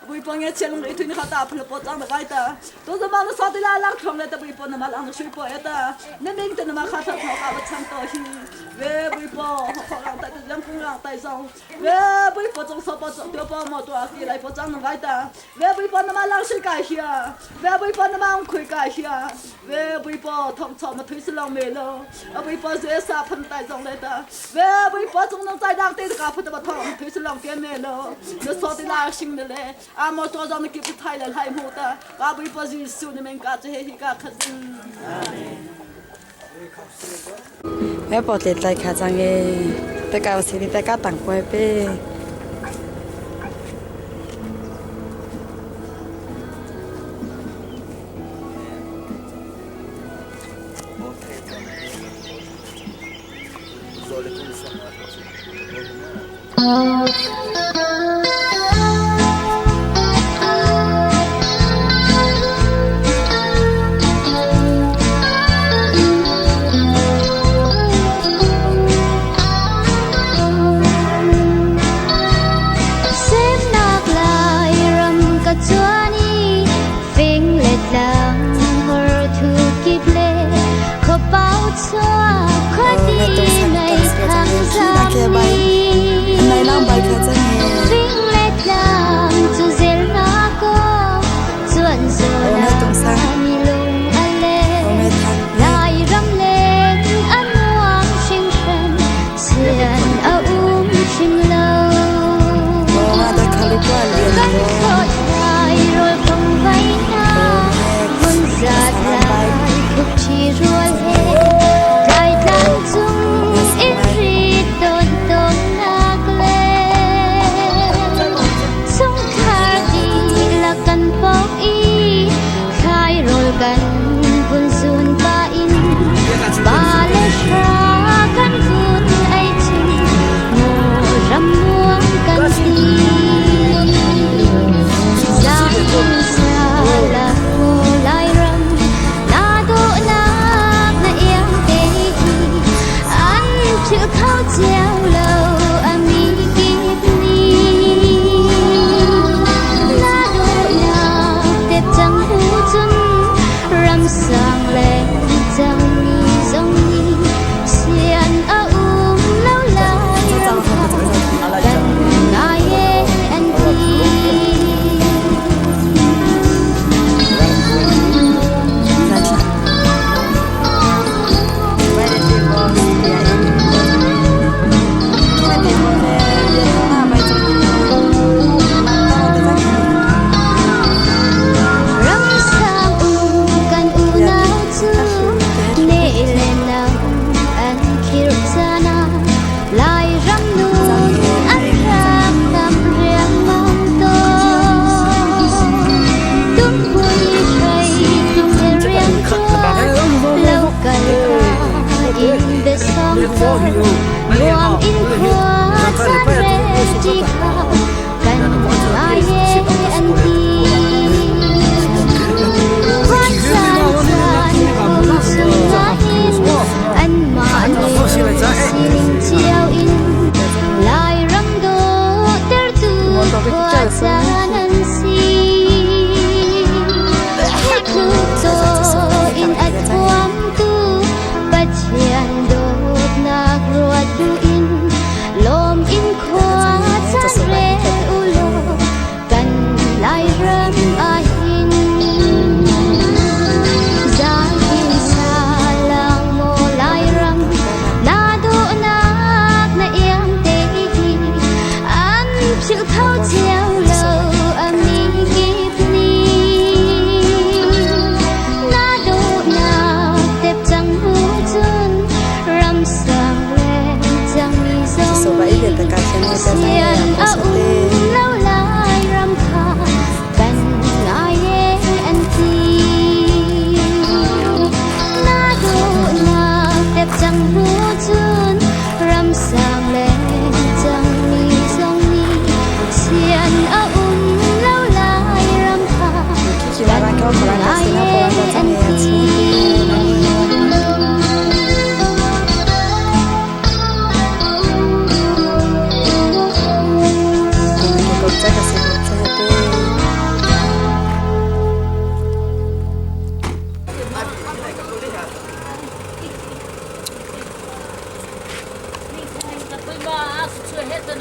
Bui po nge chelung ri thuin kha ta phul po chang na vai ta to zama na sa ti la lang thong le ta bui po na ma lang shui po eta na ming te na ma kha tha tho ka ba chang to hi ve bui po ho lang ta lang kung lang tai zong ve bui po chong so po chong tio po mo to a ki lai po chang na vai ta ve bui po na ma lang shui kai hi ve bui po na ma ong khui kai hi ve bui po thong cho ma thui si long me lo a bui po ze sa phan tai zong le ta ve bui po chong nong tai dang te ka phu ta ba thong thui si long ke me lo na so ti la sing ne le a mo to zong ki pu thai le lai mu ta ka bui po ji su ne men ka che hi ka kha zin. 我宝在在卡上的，大家是你大家当过呗。 Semnak Lairam ka chuan i fing le tlang hor thu kip le kho pau chua kho ti nei thang zam ni 奶浪白可真 fing le tlang chu zel na ko chuan zo na mi lung a le lai ram len an nuam hring hran sian a hrim lo. Kan khot lai rồi không vay na vun giạt lại khúc chi rual he lai tlang chung in ri tôn tôn nak le sung khar di la kan pok i khai rol kan vun zun pa in ba le sha kan vun ai chun mo ram muang kan ti Giang sa la mo lai ram na do nak na iang te hi an chữ khao treo lâu a mi kip ni na do nak tep chẳng hu chun ram sang lên chẳng mi dòng ni xian a lâu lai ram kha kan ngai e an ti. Ram sang u kan u nau chu ne le nau an khir chana lai ram nun an rak tam riang mang to tum pui thai tum he riang tua lâu kal ka in the song thor nuam in khua chan re chi kha kan ngai e an ti. Hoa chan chan hom sung na hin an ma le siling chiao in lai ram do ter tu hoa chan an si he thu to in at huam tu pathian dot nak ruat bu in lom in khua chan re u lo kan lai ram a hin. Giang in sa lang mo lai ram na do nak na iang te hi an chữ khao treo lâu a mi kip ni na do nak tep chẳng hu chun ram sang lên chẳng mi dòng ni xian a lâu lai ram kha kan ngai e an ti na do nak tep chẳng hu chun ram sang lên chẳng mi dòng ni xian a lâu lai ram kha kan ngai e an ti.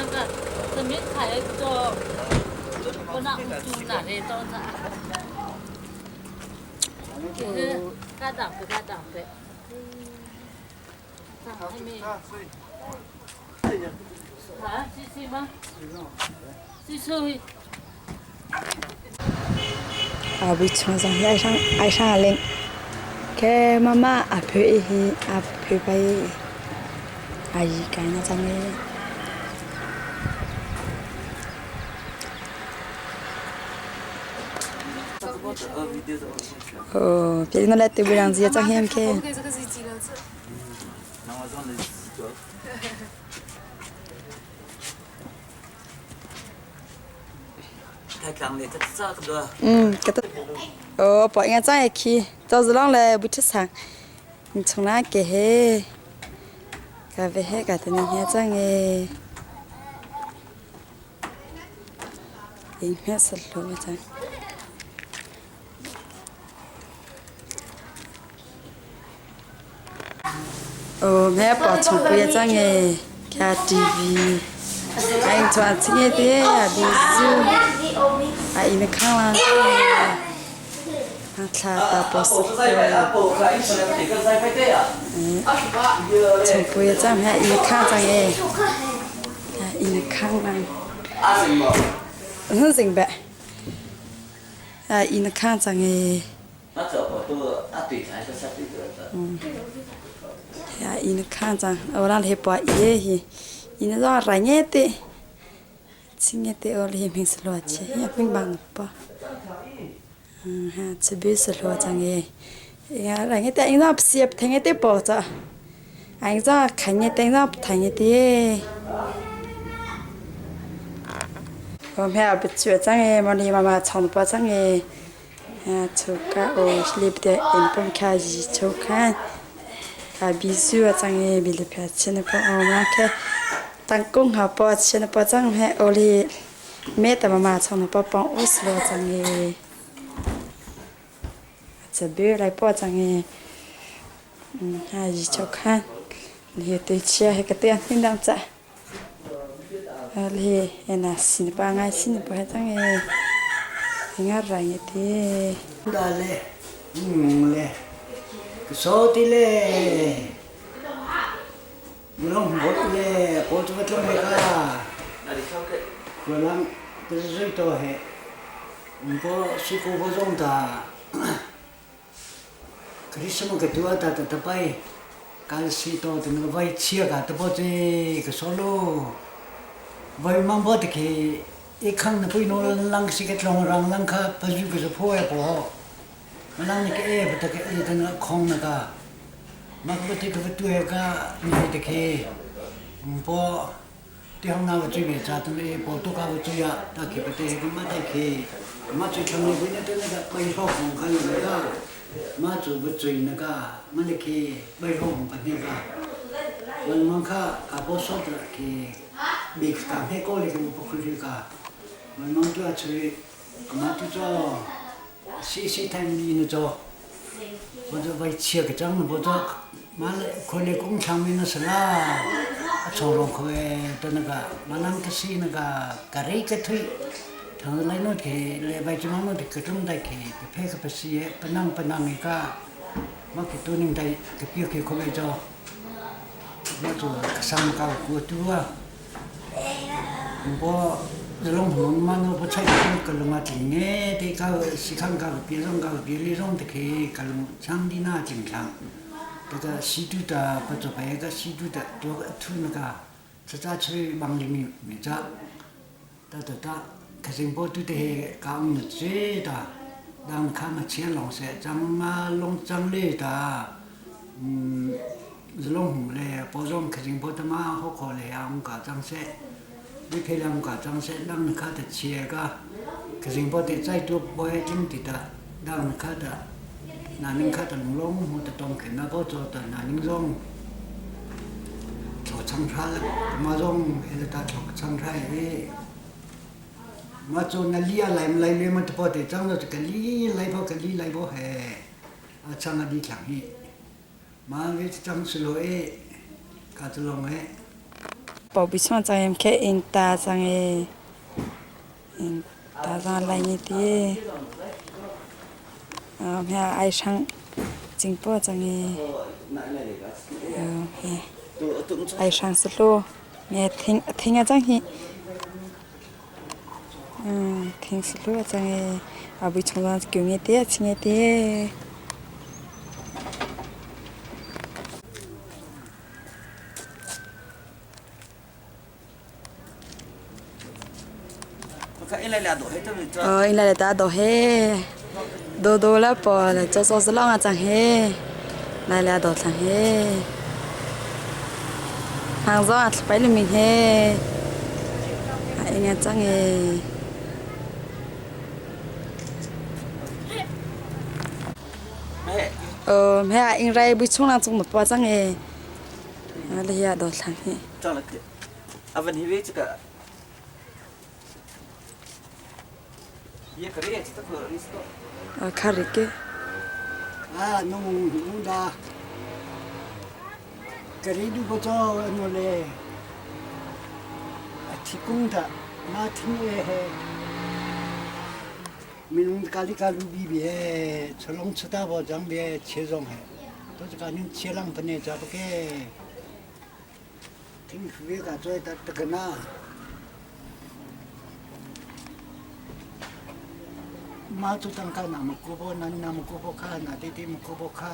那个这面菜做，我那煮哪里做啥？就是家长不家长的。啊，谢谢吗？谢谢。 A bui chung zong hi ai hrang ai hrang a leng. Ke mama a phe i hi a phe pai a yi kai na chang e. Oh, pe na le te bu rang zia chang hem ke. 嗯，给他，哦，保应该这样去，早日浪来不吃啥，你从哪给嘿？个别嘿，个等你这样个，应该是路这。哦，我保存不要这样个，看 TV，哎，转这个的啊，电视，啊，伊那看啦，啊，查大波斯，嗯，从不要这样，伊那看这个，啊，伊那看啦，嗯，明白，啊，伊那看这个。嗯，ya ina khan chang ora le pa ye hi ina zo ra nye te chinge te ol hi ming slo che ya ping bang pa ha che bi slo chang ye ya ra nye te ina psiep thenge te po cha ai za khan nye te ina thenge te 我们还不觉张哎，么你妈妈唱不张哎，啊，抽卡哦，里边的人不开始抽看。a bizu a chang e bile pha chen pa o ma khe tangkung ha pa chen pa chang he oli me ta ma ma chang pa pa us lo chang e cha be lai pa chang e ha ji cho khan li te chia he ka te hin dang cha li ena sin pa ngai sin pa he chang e nga ra nge te da le le 手的嘞，我拢没嘞，我怎么做那个？可能不是最多的，我是过不中的。可是什么个多的的的摆，干是多的那个摆切个，都不这个说喽，摆忙不的去，一看那不弄啷是个中让啷个不就个是破也不好。lang ke e ba ke e tan khong na ka ma ko te ko tu e ka ni te ke po te hong na chu me cha tan e po to ka chu ya ta ke pa te ko ma ta ke ma chu chong ni ne te na ka pai ho khong ka ni ka ma chu bu chu na ka ma le ke pai ho khong pa ni ka man man kha ka po so ta ke bi ka he ko le ke po khu ka man man tu a chu ma tu cho 细细谈你那做，我这为切个账，我这嘛可能工厂面那是啦，从龙可的那个，嘛啷个是那个个里个推，他来弄去，来外地嘛弄的各种的去，配个不是也不能不能一个，嘛去多年的个表去可以做，我做上个过度啊，我。龙红嘛，我不采个龙啊，真个得搞是看搞别种搞别的种的去，搞龙场地那正常。这个西都的不做白个西都的多土那个，这咋去忙里面没咋？哒哒哒，可是我都得搞那这的，让看嘛钱龙噻，咱嘛龙长嘞的，嗯，是龙红嘞，包装可是我他妈好可嘞啊，我搞脏噻。你可以让个张些，让你看的切个，可是我得再多不爱听的的，让你看的，那你看的龙龙，我的东西那个做的那你种，做长沙了，嘛种还是他做长沙的，嘛做那里啊来来来嘛，不得张着这个里来不个里来不嘿，啊长啊里长的，嘛为张是罗哎，卡子龙哎。保不上张眼开应大张诶，应大张来你的，啊，我爱上金波张诶，嗯，爱上是路，我听听啊张去，嗯，听是路张诶，啊，不从上叫你的，请你的。 Ờ, in lại ta đồ he đồ đồ là bỏ là cho cho long à chẳng he lại là đồ thằng he hàng gió à phải là mình he anh nghe chẳng he ờ mẹ anh ra buổi chung là chung một bao chẳng he là đồ thằng he 照了个，阿问你为这个。 Karike. Ah, nung nung da. Karidu boto no le. 提供的那听的嘿，民咖喱咖喱比别，吃龙吃大包装别切中嘿，都是赶紧切浪不呢，咋不给？听别个做的这个呢。 妈祖当家那么古婆，那那么古婆卡，那弟弟么古婆卡，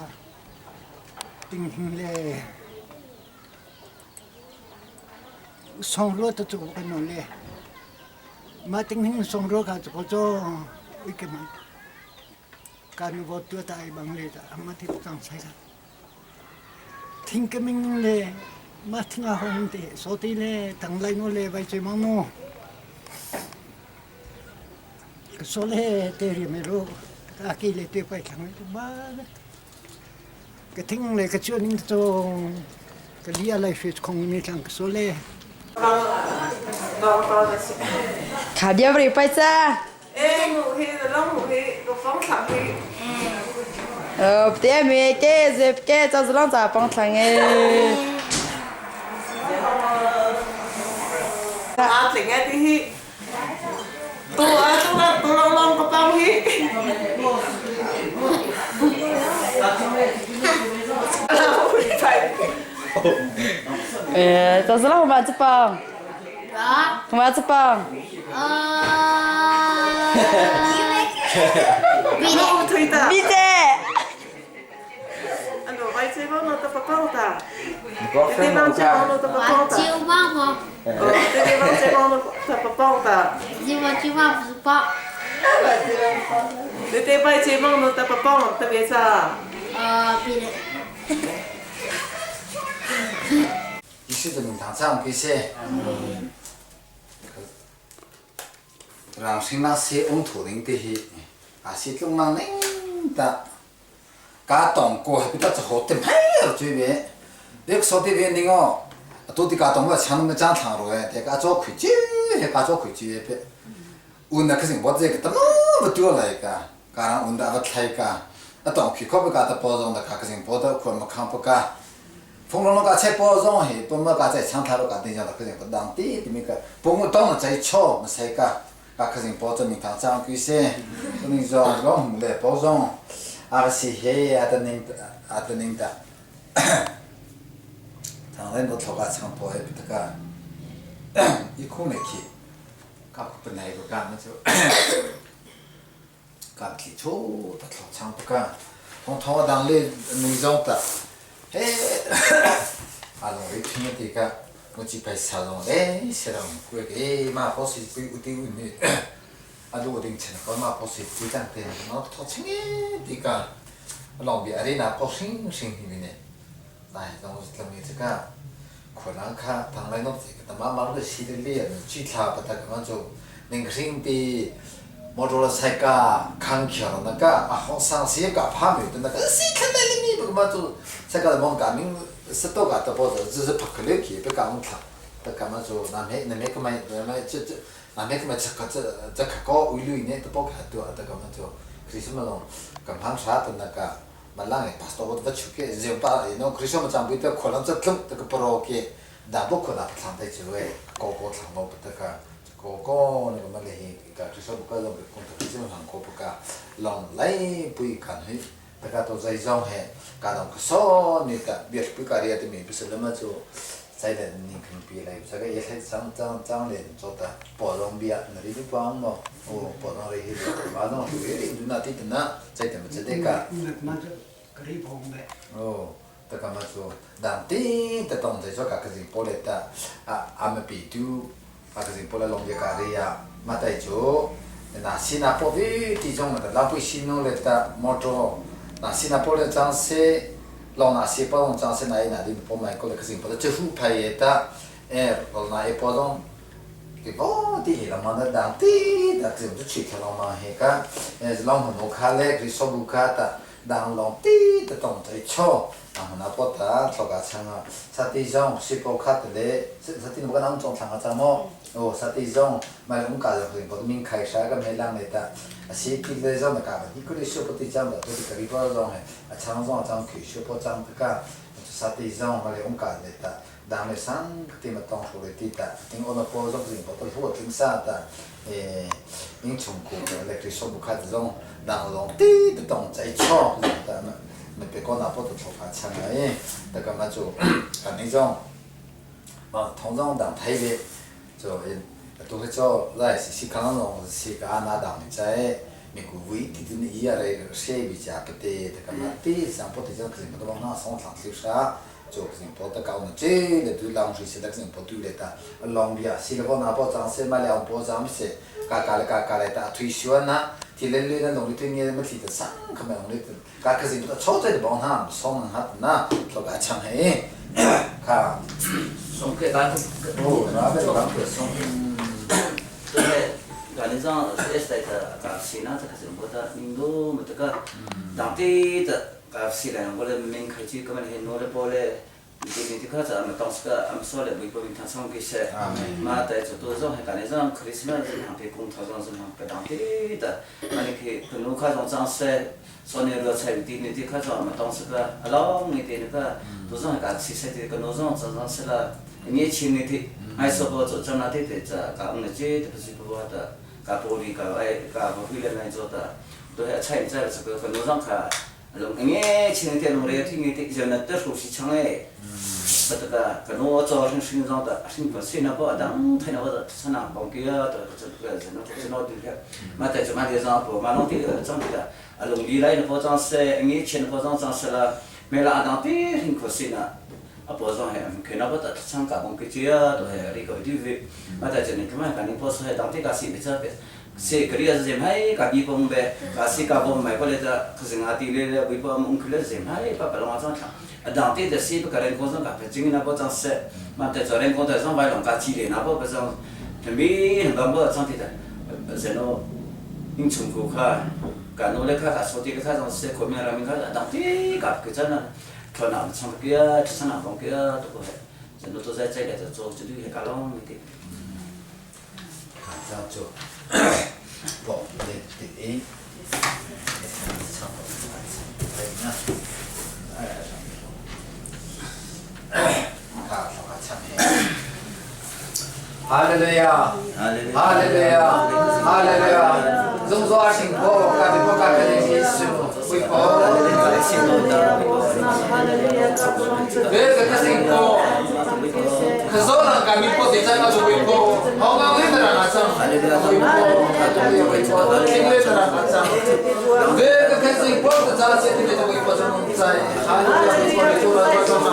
顶嘞，送肉都做不弄嘞，妈顶天送肉卡做做一个嘛，干我多大一帮嘞的，妈听不讲菜的，听个名嘞，妈听阿红的，说的嘞，等来我嘞，为最忙么？ soleh teri mero aki le te pai thang le ba cái thing le cái chuyện cho cái lia lại phía không ni thang soleh 卡别不里拜cha 哎，我去老我去个方场去。 呃，对没给是给就是让咱帮场哎。 啊，整个啲去， 多啊多啊多啷啷个帮去。 呃，就是让我们这帮，我们这帮。 咪姐。啊，罗白这帮侬得不帮的，这帮这帮侬得不帮的。酒帮吗？哦，这帮这帮侬得不帮的。这帮这帮不是帮。你这摆这帮侬得不帮，特别啥？呃，别的。你是怎么当这样些？让新那些翁土人的些，啊是中人的，家当过还比较好点，哎呀，这边，别个说这边那个，到底家当我抢那么讲长路哎，这个做开机，还家做开机别，我那可是我这个怎么不丢了一个，家人我那不开个，啊当开可不家的包装的，可是包的可没看不家。风龙龙家菜包装嘿，不么家在抢他路家顶上的可是不当地的那个，不我当了在炒没谁个。啊，可是包装名堂张贵些，不能说老红的包装，啊是黑啊的宁啊的宁的，当然我头家唱播还比这个，一空来去，搞不来个干那就，搞提出他头唱不干，从头当里内容的，嘿，啊，我一听这个。我几百下种嘞，下种过个嘛，不是不有点问题，啊，如果定钱个嘛，不是不涨的，那掏钱的个，老别的那不行行的呢，哎，那我是这个，可能看当来那这个，他妈妈个西的脸，去他把他个嘛就，那个新的。摩托车个康桥那个啊，好上西个帕米的那个，谁看那里面不嘛就，这个忙干明是多个都不是，只是拍个了去，不讲他，不干嘛就那没那没个嘛那没这这那没个嘛这个这这可高为了呢都包看多，这个嘛就，可是嘛种，跟旁啥的那个，嘛啷个，巴斯多我都不出去，就把那可是嘛咱不得可能这这个不老给。Da bo ko na thlang te chu e ko ko thlang bo ta ka ko ko ne ma le hi ka kristo bu ka long ko ta chi hang ko pa ka long lai pui kan hi ta ka to zai zong he ka dong so ni ta biak pi ka ria te mi pi se ma chu zai da ni kan pi lai sa ka ye thai chang chang chang len cho ta po long bia na ri pa ang mo o po long ri hi ma dong ri ri du na ti na zai te ma che de ka o ta ka ma chu dan ti ta tong zai cho ka ka jing po le ta a a ma pi tu a ka jing po le long bia ka ri ya ma tai chu na si na po vi ti zong ma ta la pui si no le ta mo to na si na po le chang se long na si po long chang se na i na di po mai ko le ka jing po ta che hu phai ye ta e lo na e po long ti bo ti hi la ma da dang ti ta jing chu chi kha long ma he ka e long hu no kha le ri so bu kha ta dang long ti ta tong tai cho a na po ta tho ka chang a sa ti zong si po kha te le sa ti no ka nang chong thang a cha mo o sa ti zong ma le ung ka zo ko min khai sha ka me lang le ta a si ti le zong na ka hi ko le shu po ti chang da to ti ka ri po zong he a chang zong a chang khi shu po chang ta ka sa ti zong ma le ung ka le ta dang le sang ti ma tong shu le ti ta ting o na po zong jing po to hu ting sa ta e ing chung ku le kri so bu kha zong dang long ti ta tong chai cho ta ma me pe ko na po to tho ka chang ai ta ka ma chu ka ni zong ma tong zong dang thai be cho in tu he cho lai si si khang long si ka na dang ni chai mi ku vui ti tu ni ya re she bi cha pe te ta ka ma ti sang po ti jang kri ma to na song thang sli sha 就可能跑得高呢，这个对浪水是那个跑对来的，浪比啊，是了那跑张是买两跑张是，嘎嘎来嘎嘎来的，退休呢，提来来那弄的对面么提的上，可没弄的，嘎可是不操作的帮他，送他那，说个强嘿，看，送给咱，哦，那边咱可送。对，感觉上是在的，搞西那这个是我的，印度么这个，当地的。ka si la ngole min khai chi ka man he no le po le ti ni ti kha cha ma tong ska am so le bui po min thang song ki se ma ta chu to zo he ka ne zang christmas hang pe kong tha zang hang pe dang ti da ma ni ki nu kha zong zang se so ne lo chai ti ni ti kha cha ma tong ska along ni ti ni ka to zong ka si se ti ka no zong zang zang se la ni chi ni ti ai so po zo chang na ti te cha ka ung ne chi te si po da ka po ri ka ai ka bo hui le nai zo da to he chai cha ka ka no zang kha 龙哎，前天龙来听你的，就那得熟悉强哎，不得个，可能我早上身上的，身不身那不当，他那个是那帮给啊，这这个是那是那对的，嘛在这嘛地上不嘛弄的长的，啊龙里来那包装是，哎前包装装饰了，没了当地很可惜呢。啊，包装还可能不得厂加工给这啊，都还那个对不？嘛在这里，他们肯定包装还当地个是比较别。se kriya zem hai ka bi pong be ka si ka bom mai ko le ta khsing ati le le bi pom ung khle zem hai pa pa long chang tha dang te de si pa karen ko zang ka pe jing na bo chang se ma te zo ren ko de zang bai long ka chi le na bo pa zang mi bam bo chang ti da ze no ing chung ku kha ka no le kha ka so ti ka zang se ko mi ra mi kha dang ti ka ke chan na tho na chang ke ya chang na bong ke ya to ko he ze no to zai zai le zo chu du he ka long ni ti 这样就。不，对对，哈利路亚，哈利路亚，哈利路亚，荣耀幸福，感谢感谢耶稣，为福。别个幸福，可是人家咪不得在那做为福，好讲你得人家争，为福，为福，听你得人家争。别个开始不得在这里面为福中在，哈利路亚，为福做了做嘛，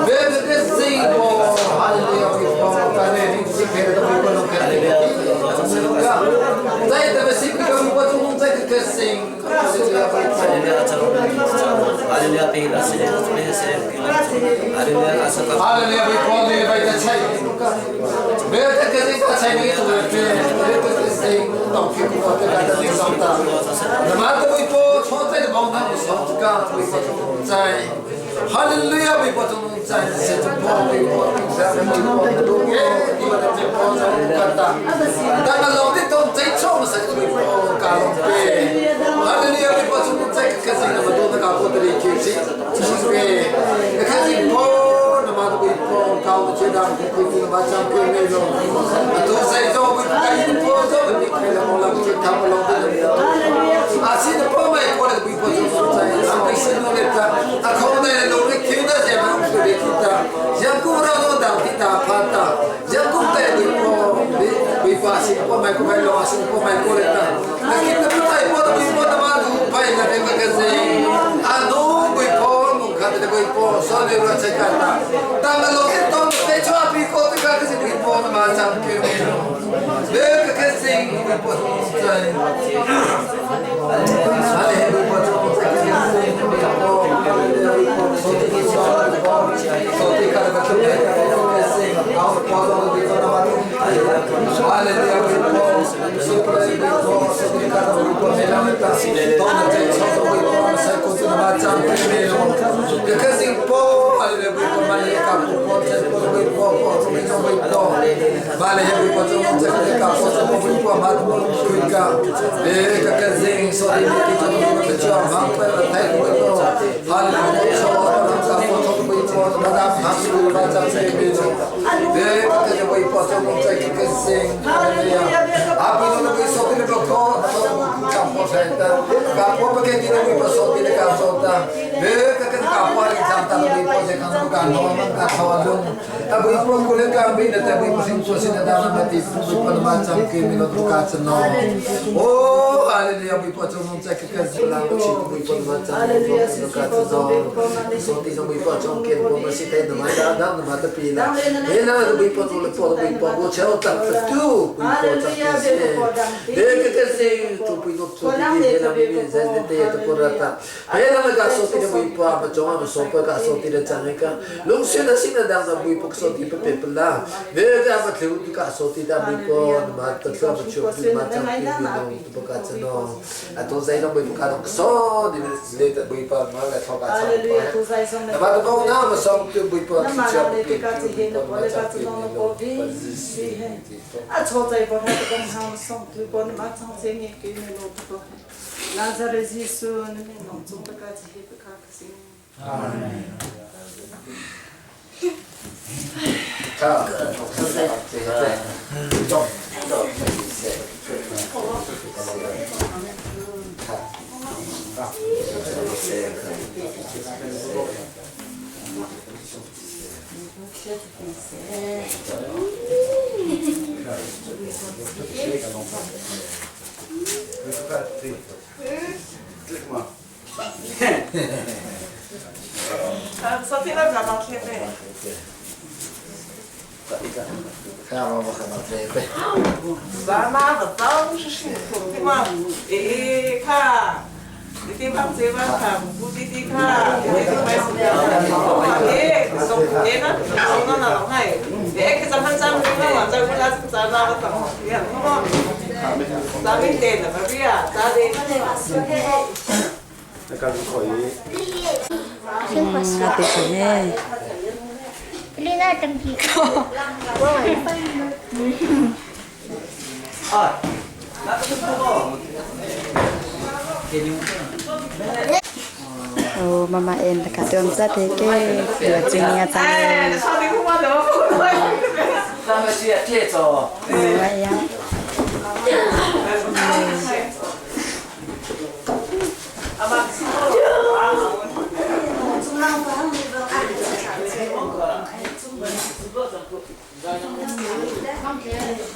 别个开始不，哈利路亚为福，感谢你这别的为福弄开的。在这个是个为福中在这个是，哈利路亚为福你为的菜。没有这个是个菜你做的，没有这个是当皮肤的个的上的。那么这为福创在的帮他们上这个为福中在。哈利路亚为福中在，是这波为福在为福的，你们的这波中看到。但个老的都在创是为福搞的。哈利路亚为福中在，可是那么多的搞不得的，就是是呗，可是波那么 ma tu po kau che dang ku ku ku ma chang ku me lo a tu sai zo bu kai po zo ni kai la mo la che tham lo de a si de po mai ko le bu po zo sai am pi sin no le ta a kho ne lo le ke da je ma ku le ki ta yang ku ra no dang ti ta pha ta yang ku te bu po bi bu pa si po mai ko mai lo a si po mai ko le ta na ki ta pu tai po ta bu po ta ma du pai na ke ka se a no bu po no ka te bu po so ne ro che ka ta ta ma lo te to te chua pi ko te ka ke se bu po na ma chang ke me lo le ka ke se bu po sai a le bu po cho ke se bu po so te ki so so te ka ka ke ke se a po do bu po na ma a le bu po so po bu po so te ka bu po me la ta to na te so so bu po sai ko na ma chang ke me lo ke ke se po a le bu po ma le ka po po te po bu po po so me no bu po ma le bu po so te ka po so bu po ma po ku ka e ka ke se so te ki cho bu po cho ma pa thai bu po ha le bu so ka po so bu po ma da ma bu ma chang se me lo e ka ke bu po so te ke ke se a bu no bu so te bu ko so ka po sa ta ka po pa ke ki bu po so te ka so ta e ka ke ka po ri chang ta bu po se ka no ka no ma ka thawa lung ta bu po ko le ka bi na ta bu po sim so sin da na ma ti bu po ma chang ke mi no ka cha no o hallelujah bu po cho no cha ke ke la chi bu po ma chang ke ka cha no so ti so bu po cho ke po ma si te na ma da da na ma ta pi la e na bu po to le po bu po bu che o ta tu bu po cha ke se e ke ke se tu bu no tu ti de la mi mi za de te to po ra ta e na ma ka so ti de bu po ma cho ma so po ka so ti de cha ne ka lung se na si na da na bu po so ti pe pe la ve ga ma thlu tu ka so ti da bu po na ma ta thlu ma chu bu ma cha ki mi no tu po ka cha no a to zai no bu ka no so di le ta bu pa ma la tho ka cha na ma to na ma so tu bu po 那 ti 马 cha 上 bu 来这个这些，我来个这弄那个比，啊，错在不他这个好送，如果你马上这年给你弄不多，那这里是说你们弄中的个这些不卡可行。 ka to to 咱妈的都是辛苦的嘛，哎看，你地方这边看，不滴滴看，你这边是哎，送哎那送那那弄哎，哎可咱们咱们那嘛，咱们那咱那个怎么样？那么咱们店的不是啊，咱的。 那得是呢。哦，妈妈演的卡通在这个，我今年在。哎，你说的我怎么不会？咱们是铁做。哎呀。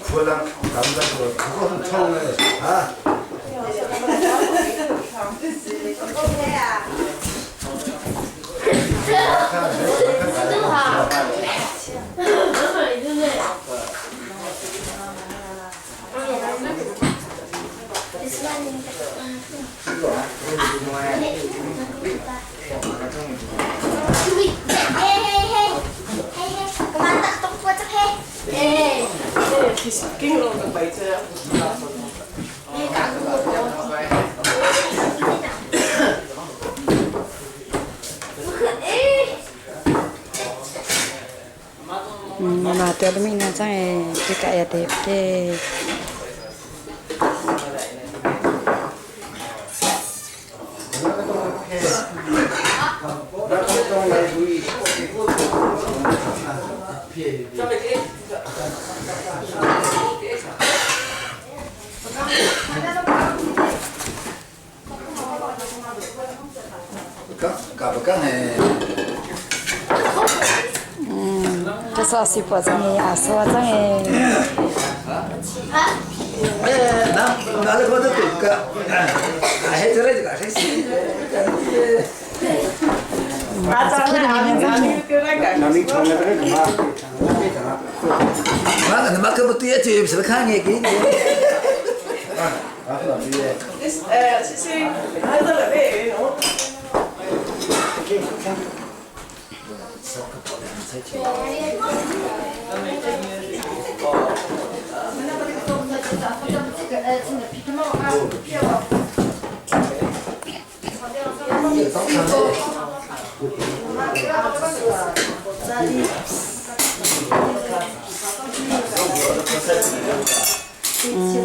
그거랑 남자 그거 그거는 처음에 아 妈掉了命呢，张哎，这个也得给。这啥水果装的啊？水果装的。哎，那那个都对个，哎，这来这个谁是？那个他妈可不对，这不是看你给你。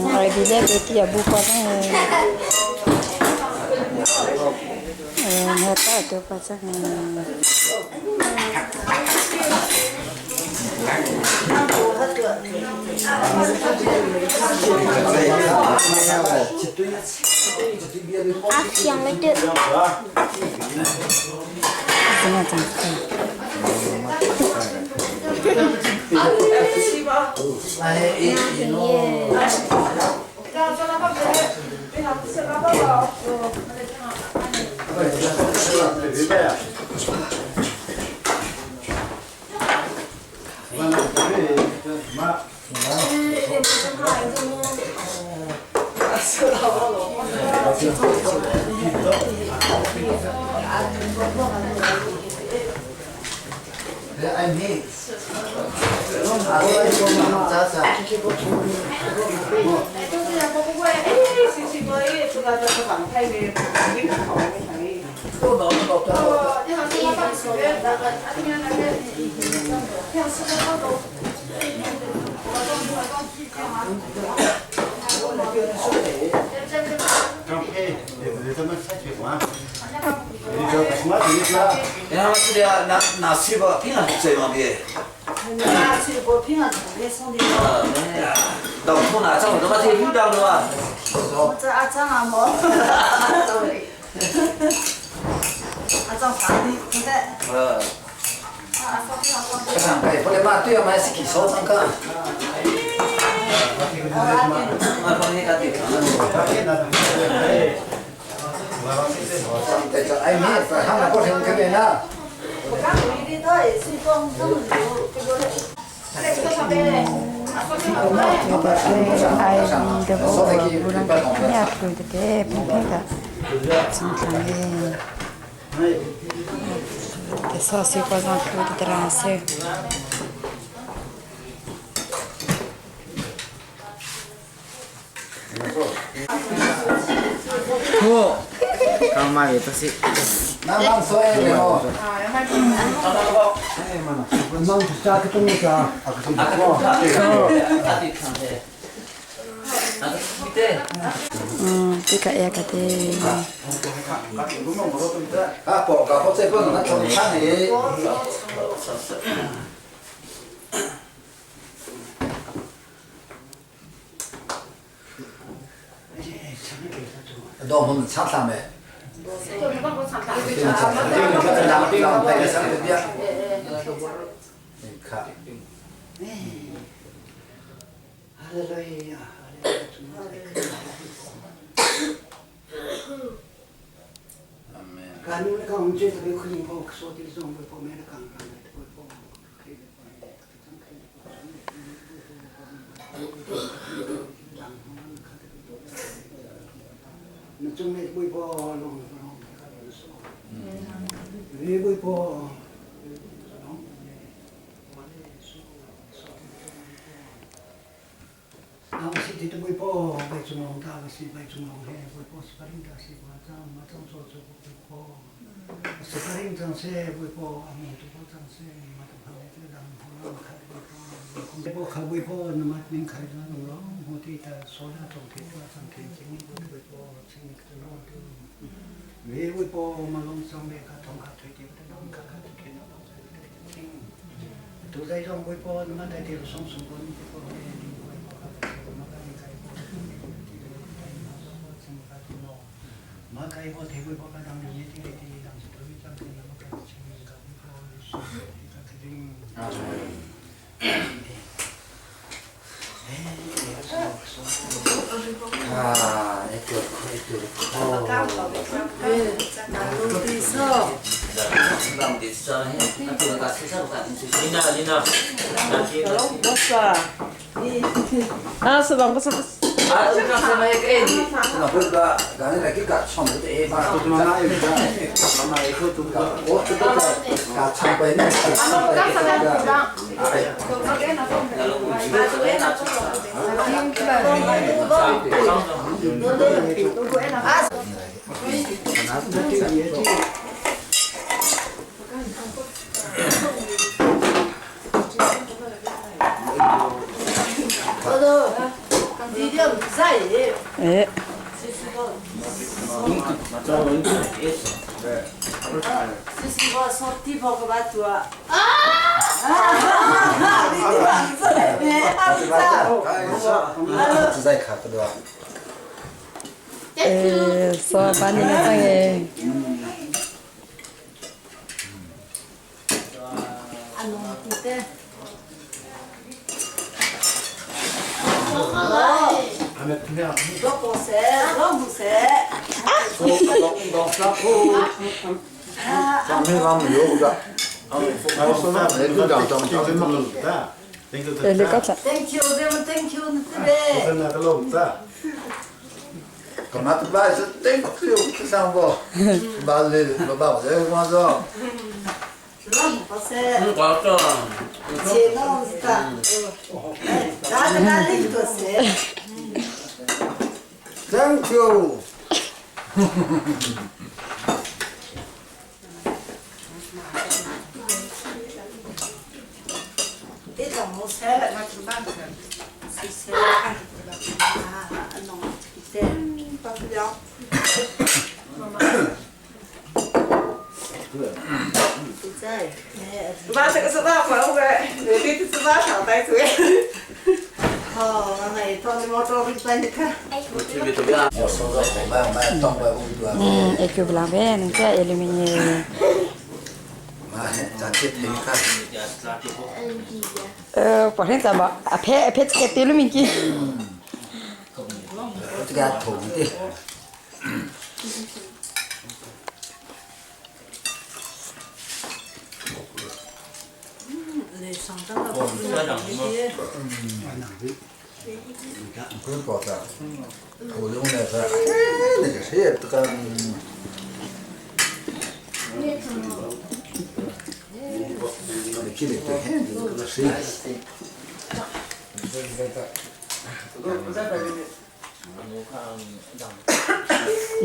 我比那个第二部分我大多把这个。阿香的对。怎么长？ 拿水果平常最方便。拿水果平常特送的。到从哪张？我他妈这路当的嘛。我这阿张阿毛。阿张啥的，不在。嗯。哎，不得嘛，对嘛是去收藏个。 刚买的这是。那忙说的哦。这个也个的。啊，不，搞不这个那从厂里。到我们厂上面。啊，是吧？不是不是。哎。说把你们这个。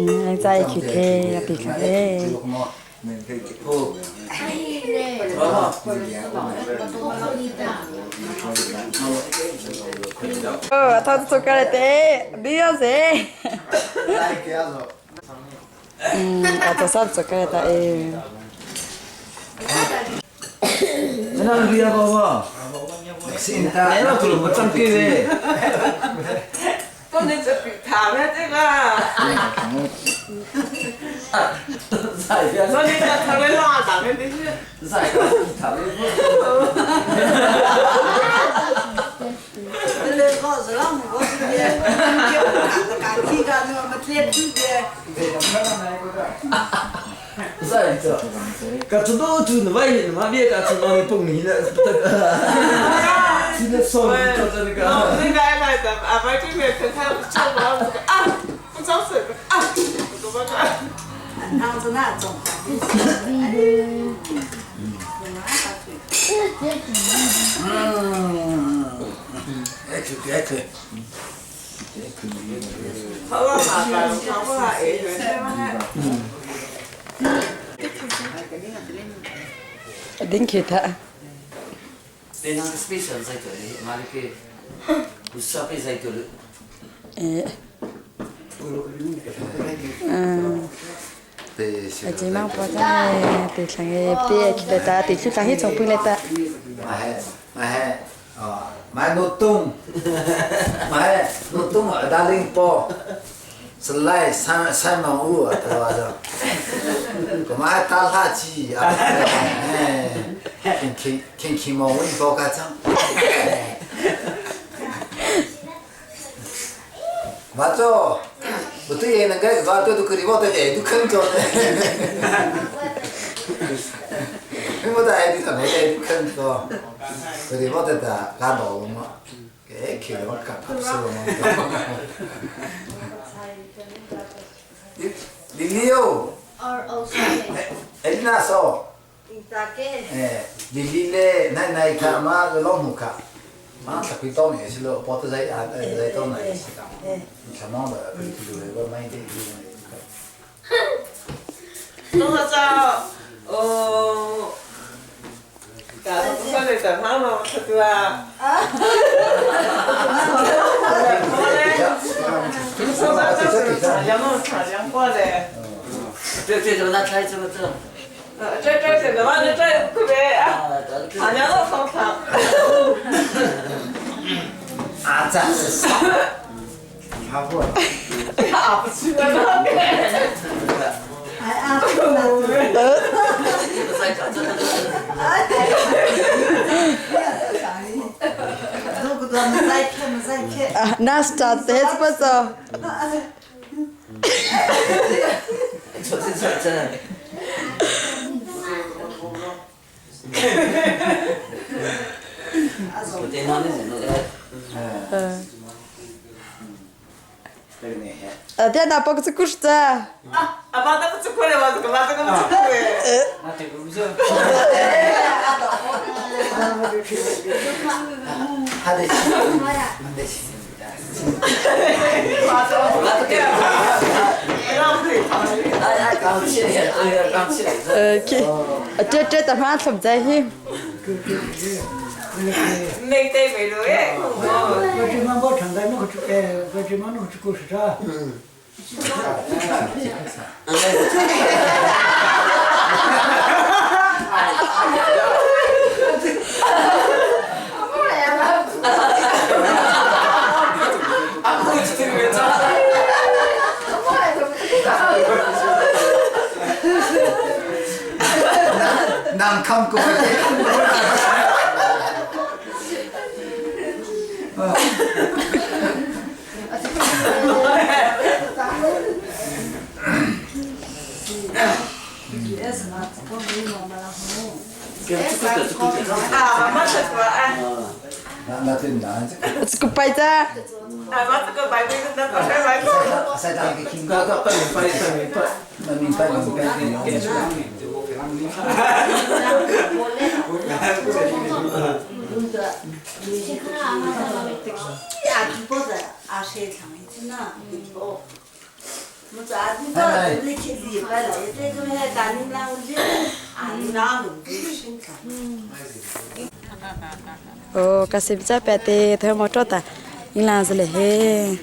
Thank you, thank you, Thank you. A ji mang pa chang e ti thlang e ti e khi ta ti thu thlang hi chong pui le ta. 买买哦，买诺东，买诺东二大零包，是来三三毛五啊，对吧？这，我们还打垃圾啊，哎，天天天天毛温包个张。맞아. 어떻게 하는 거야? 그거 또 그리고 또 애도 큰 거네. 뭐다 애도 다 애도 큰 거. 그리고 다 가도 뭐. 애 키워 값으로 뭐. 릴리요. 엘리나서. 예, 릴리레 나나이 카마 롱무카. 妈，他会到你去了，包子在啊，在到哪里去了？什么的，可以个买点。东子，哦，打算来等他们吃对吧？啊！这这怎么那猜这个这？这这这个嘛，这这特别啊，他娘都好看。啊，这是啥？他不，他不去了。还啊不了。 Nasta te pasó. 这这这。 电脑包个子故事子。啊，阿爸那个做过来嘛，这个嘛这个嘛做过来。那这个不是。 OK，这这等下怎么在去？没得没路耶。我这嘛我常在那个哎，我这嘛那个故事噻。嗯。 난 감고 啊，妈吃过哎。那对哪？这个白子。哎，我这个白子那不是白子。明白明白明 哦，可是比较白的，他没找到，你啷子嘞嘿？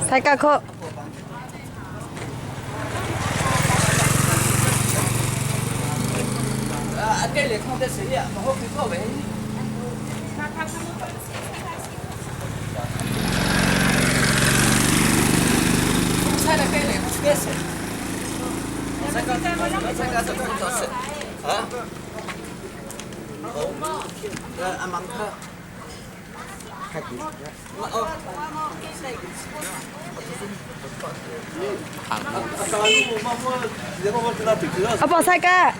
才干扣。Apa sai ka?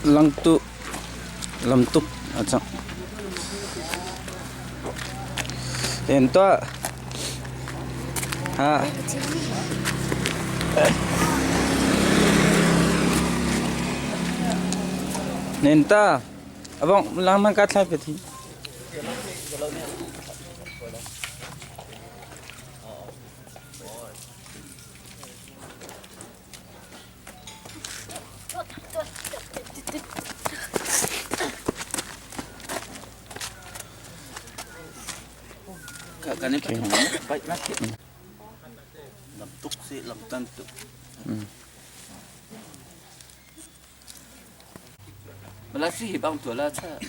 Langtu lamtuk a cang. En tuah. Ha. Nen ta. Abong lang man ka thlai pe thi. Kan i paih na khi. Lam tuk si lam tan tuk.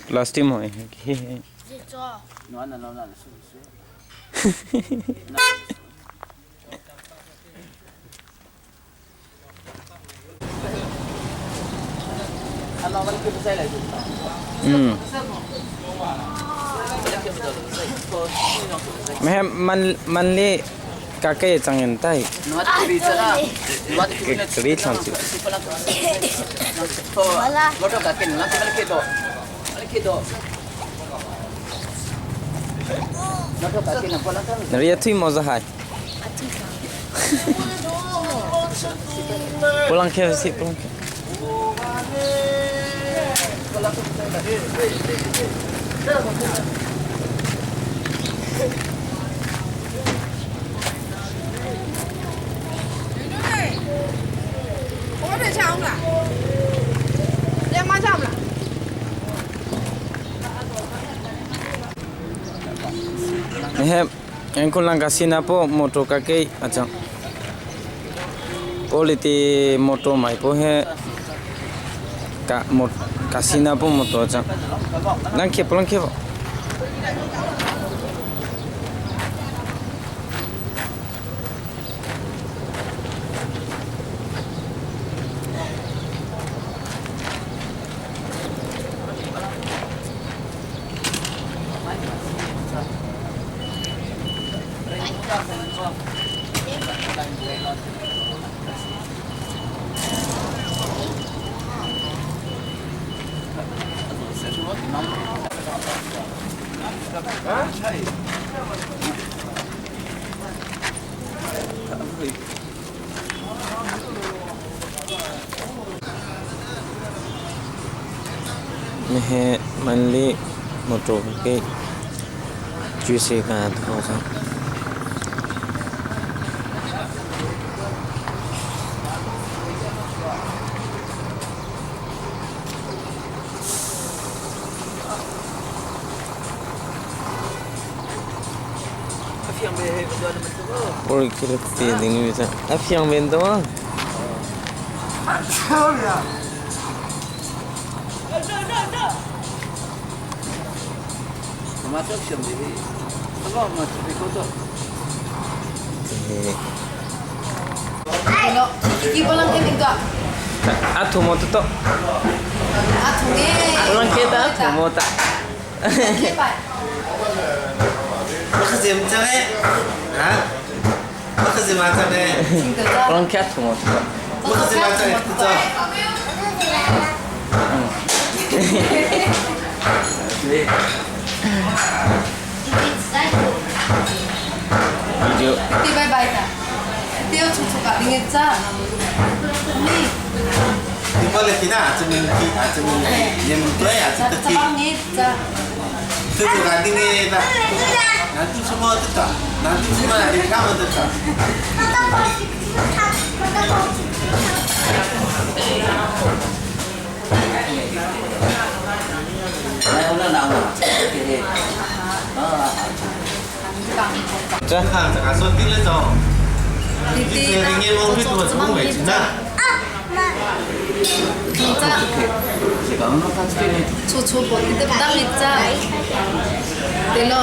Plastic mo hi. Man man le ka ke chang in tai. Kri thang chu. Ria thui mo za hai. Pulang ke si pulang ke. Engkul lang kasina po moto ka ke achang. Politi moto mai po he ka mot kasina po moto achang. Lang ke pulang ke po. Mehe manli moto ke juice ka tho sa. Pol kira ti ding ni sa. Afiang ben to. A thu mo to to. Pulang ke ta thu mo ta. Pulang ke thu mo to. Video. Bye bye ta. Tiêu chu chu ka ding cha. Ni. Cha bang ni cha. Chu chu bo ti te dang ni cha. Te lo.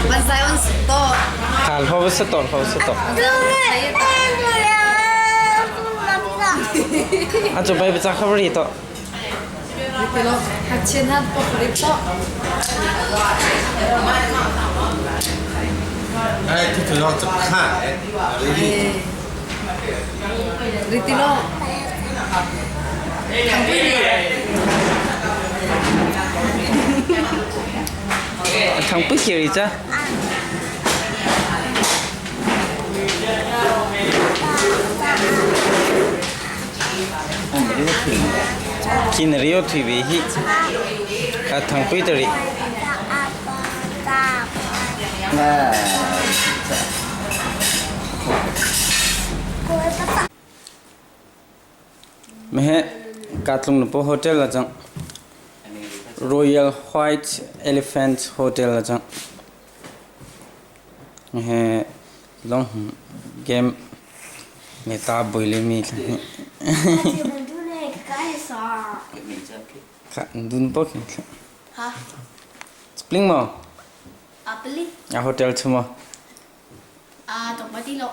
Ban sai on to. Kal ho sa to ho sa to. A chu bai cha khabri to. Te lo. Ha chen han po ri to. Ri ti lo. Thằng quý ni. Thang pu kiri cha. Khi na rio thui ve hi. Ka thang pui tari. Mehe katlung na po hotel la chang. Royal White Elephant Hotel la chang. Mehe long game me ta boile mi thla. Kha dun po khin thla. Spling mo. A hotel chumo. À, tổng bao lộ.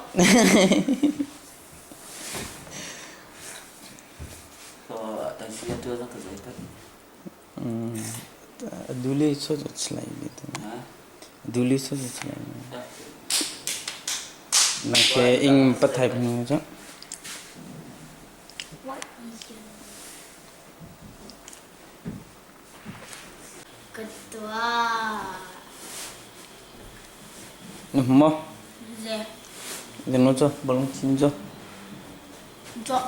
Duli so chlai bi tu. Duli so chlai. Na ke ing pathai phang cha. Ketua. Mo. Gano cho, balong chin cho. Cho.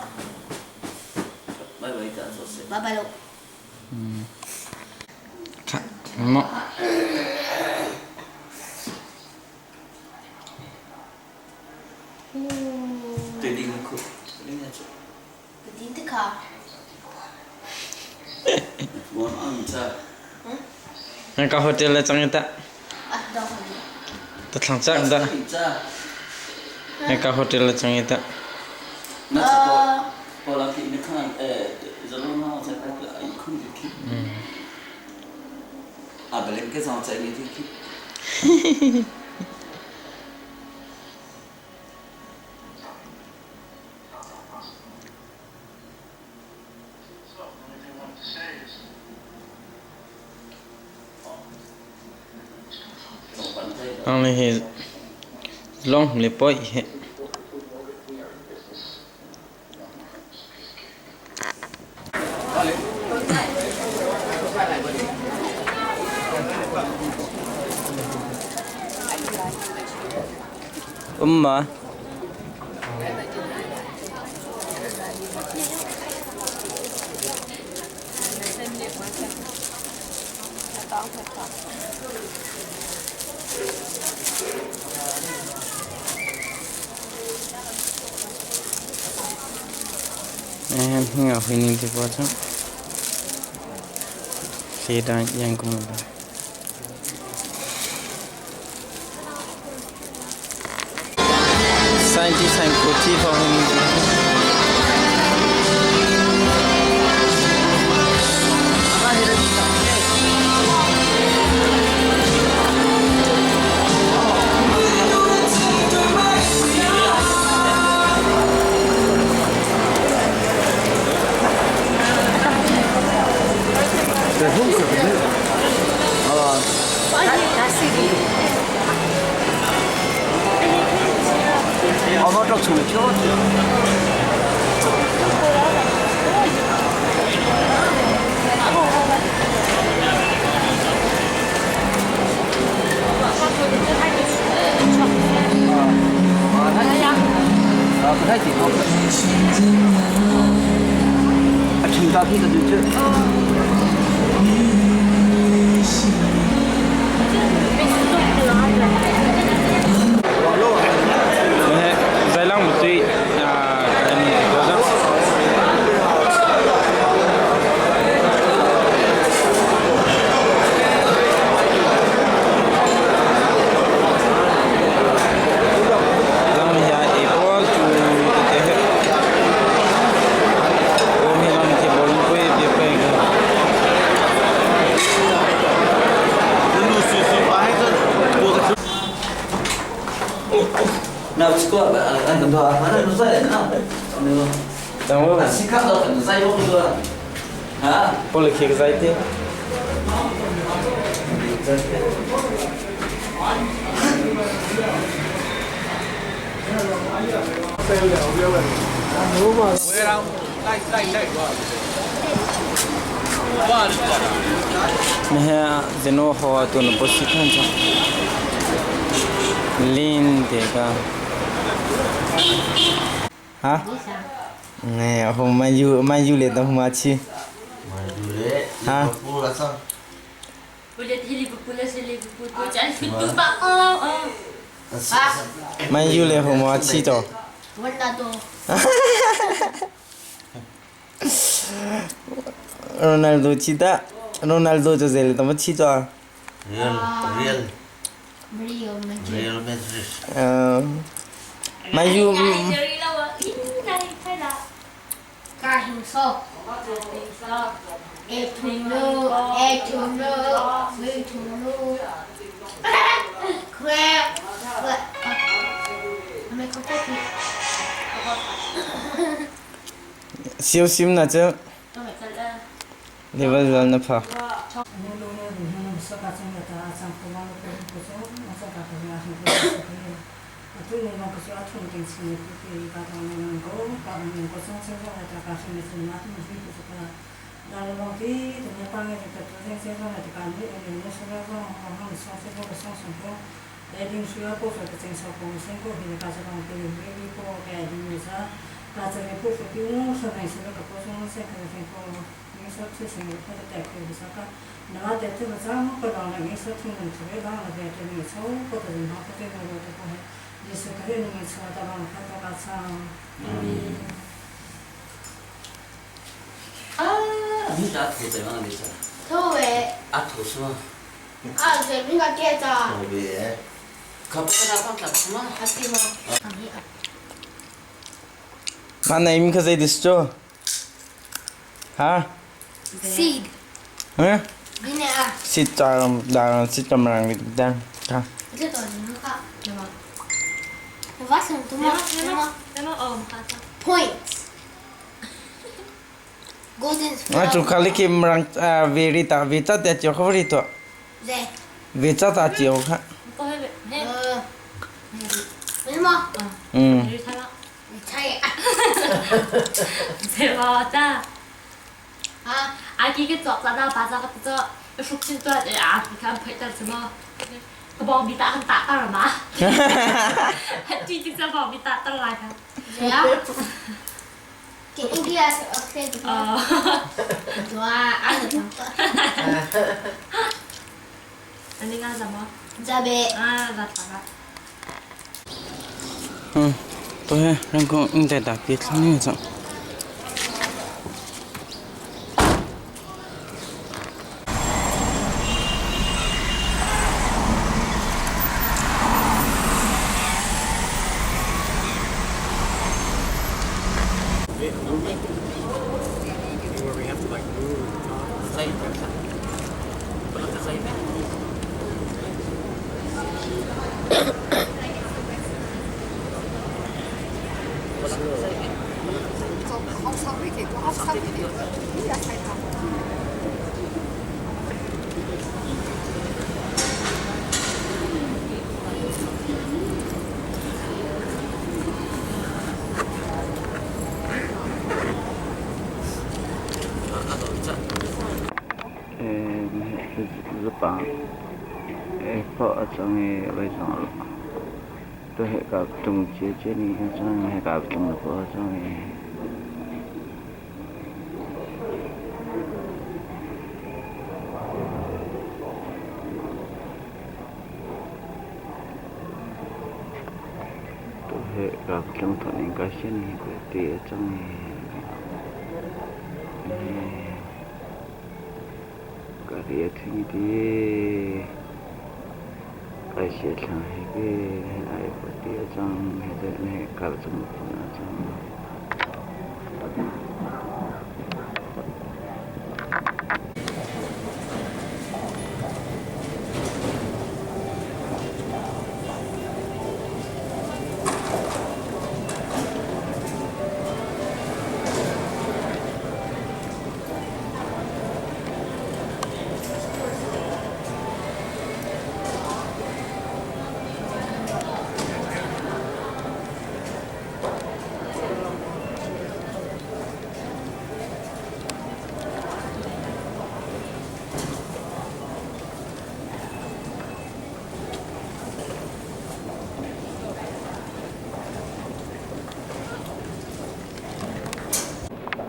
Bye bye lo. Kha, mo. Ka hotel le chang ta. Ta thlang chak da. Ka hotel le chang ta. Ang le hi long le poi he. Umma. Hinga huining ti po chang. Sedan yang kum ba. Sai ti sai ko ti pho huining ti. Seite. Mẹ zeno hoa tu no bosi kan cha. Lin de ga. Ha? Nè, hôm mai du le tao ma chi. Ha? Man U le ho ma chi to. Ronaldo chi ta. Ronaldo cho zel to ma chi to. Real Real Real Madrid. Man U Siu sim na cu level zal na pha. 你咋土这样的噻？土的。啊，土是吗？啊，这边个盖子。土的。可不是他放什么？还对吗？ Ma na im kha zei dis cho? Ha? Seed. Eh? Bine ah. Seed cha da seed tam rang ni dang. Ha. 这朵你看，对吗？我什么都没有。Points. Golden. Ma chu khali ki mrang veri ta ve cha ta chiao kha veri to. 对。 Ve cha ta chiao kha. 为什么？嗯。你猜呀？这个的。啊。阿基个早早到巴扎个早，出去做啊，你看配的什么？个包米打打到了吗？最近这包米打到来的。谁呀？给印第安人哦。对啊，阿个长那你干什么？这边。啊，咋咋了？嗯，对，人工应该打别那种。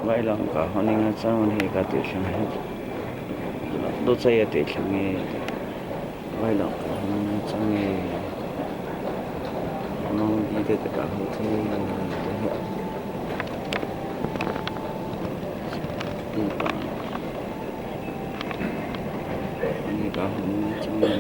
Vailam ka honing a chang he ka ti thlang he do chai a ti thlang e vailam ka honing a chang e nong di te te ka ho the te he ti pa ni ka honing a chang e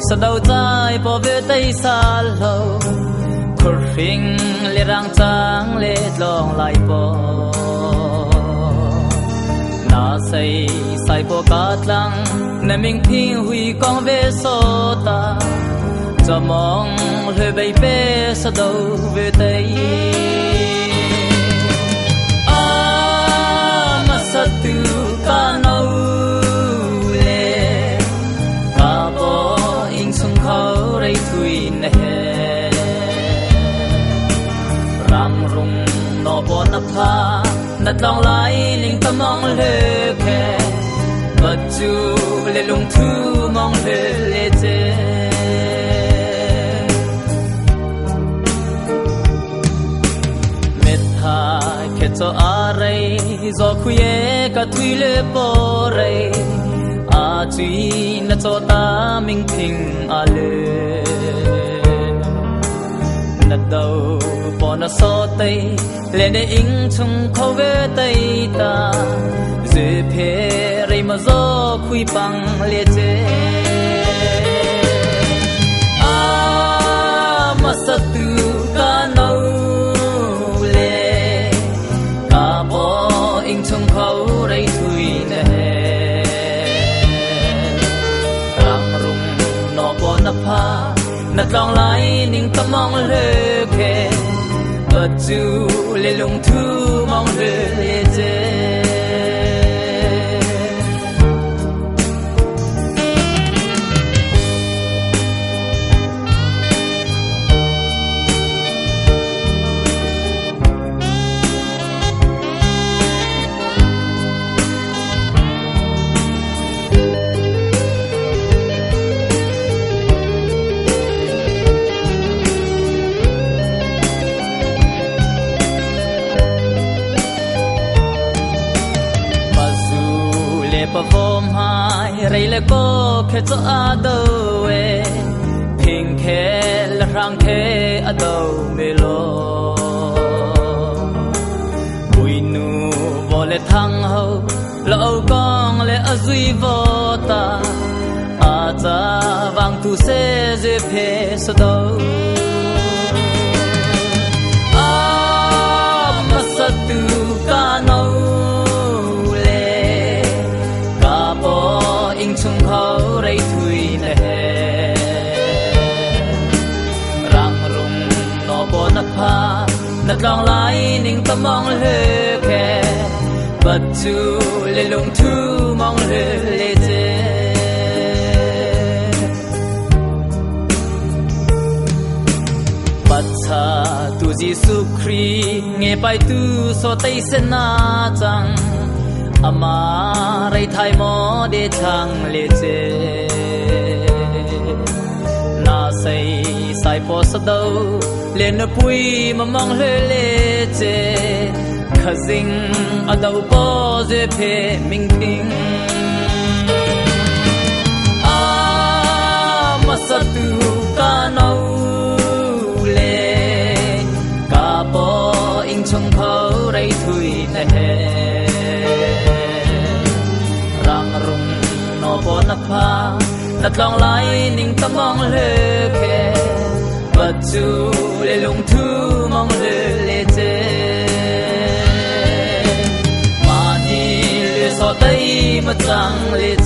สะเดาใจปอเวไตสาลโลคุริงเลรางจางเลลองไลปอนาใสใส่ปอกาตลังนมิงพิงหุยกองเวโซตาจะมองเลยไปเปสะเดาเวไตอามาสตุกาโนเลกาโบอิงสุงเขาไรทุยเนรังรุงนอบอนพานัดลองไลลิงตะมองเลแค่ปัจจุเลลุงทูมองเลเลเจเมทาแค่จออะไรจอคุยกะทุยเลปอเรอาจุยนจอตามิงพิงอาเลนัดเดาปอนโซเตเลเนอิงชงเขาเวเตตาเจเพเรมาโซคุยปังเลเจอามาสตุกาโนเลกาโบอิงชงเขาไรทุยเนรังรุงนอบอนพานัดลองไลนิ่งตะมองเลเคปัจจุเลลุงทูมองเลเจ ปะฟอมหายไรละก็แค่จะอาเดเวพิงแค่ละรังแค่อเดเมโลบุยนูบอเลทังเฮาละเอากองเลอซุยบอตาอาจาวังตุเซเจเพสดาอามาสตุกาโนอิงชงเขาไรทุยเนรังรุงนอบอนพานัดลองไลนิ่งตะมองเลแค่ปัจจุเลลุงทูมองเลเลเจปัจฉาตูจิสุครีเงไปตูโซเตเสนาจังอามาไรไทยมอเดชังเลเจนาใส่ใส่พอสะเดาเลนปุยมามองเลเลเจขจิงอดาวปอเจเพมิงพิงอามาสตุกาโนเลกาปออิงชงเขาไรทุยเนรังรุงนอบอนพานัดลองไลนิ่งตะมองเลแค่ปัจจุเลลุงทูมองเลเลเจ sang le.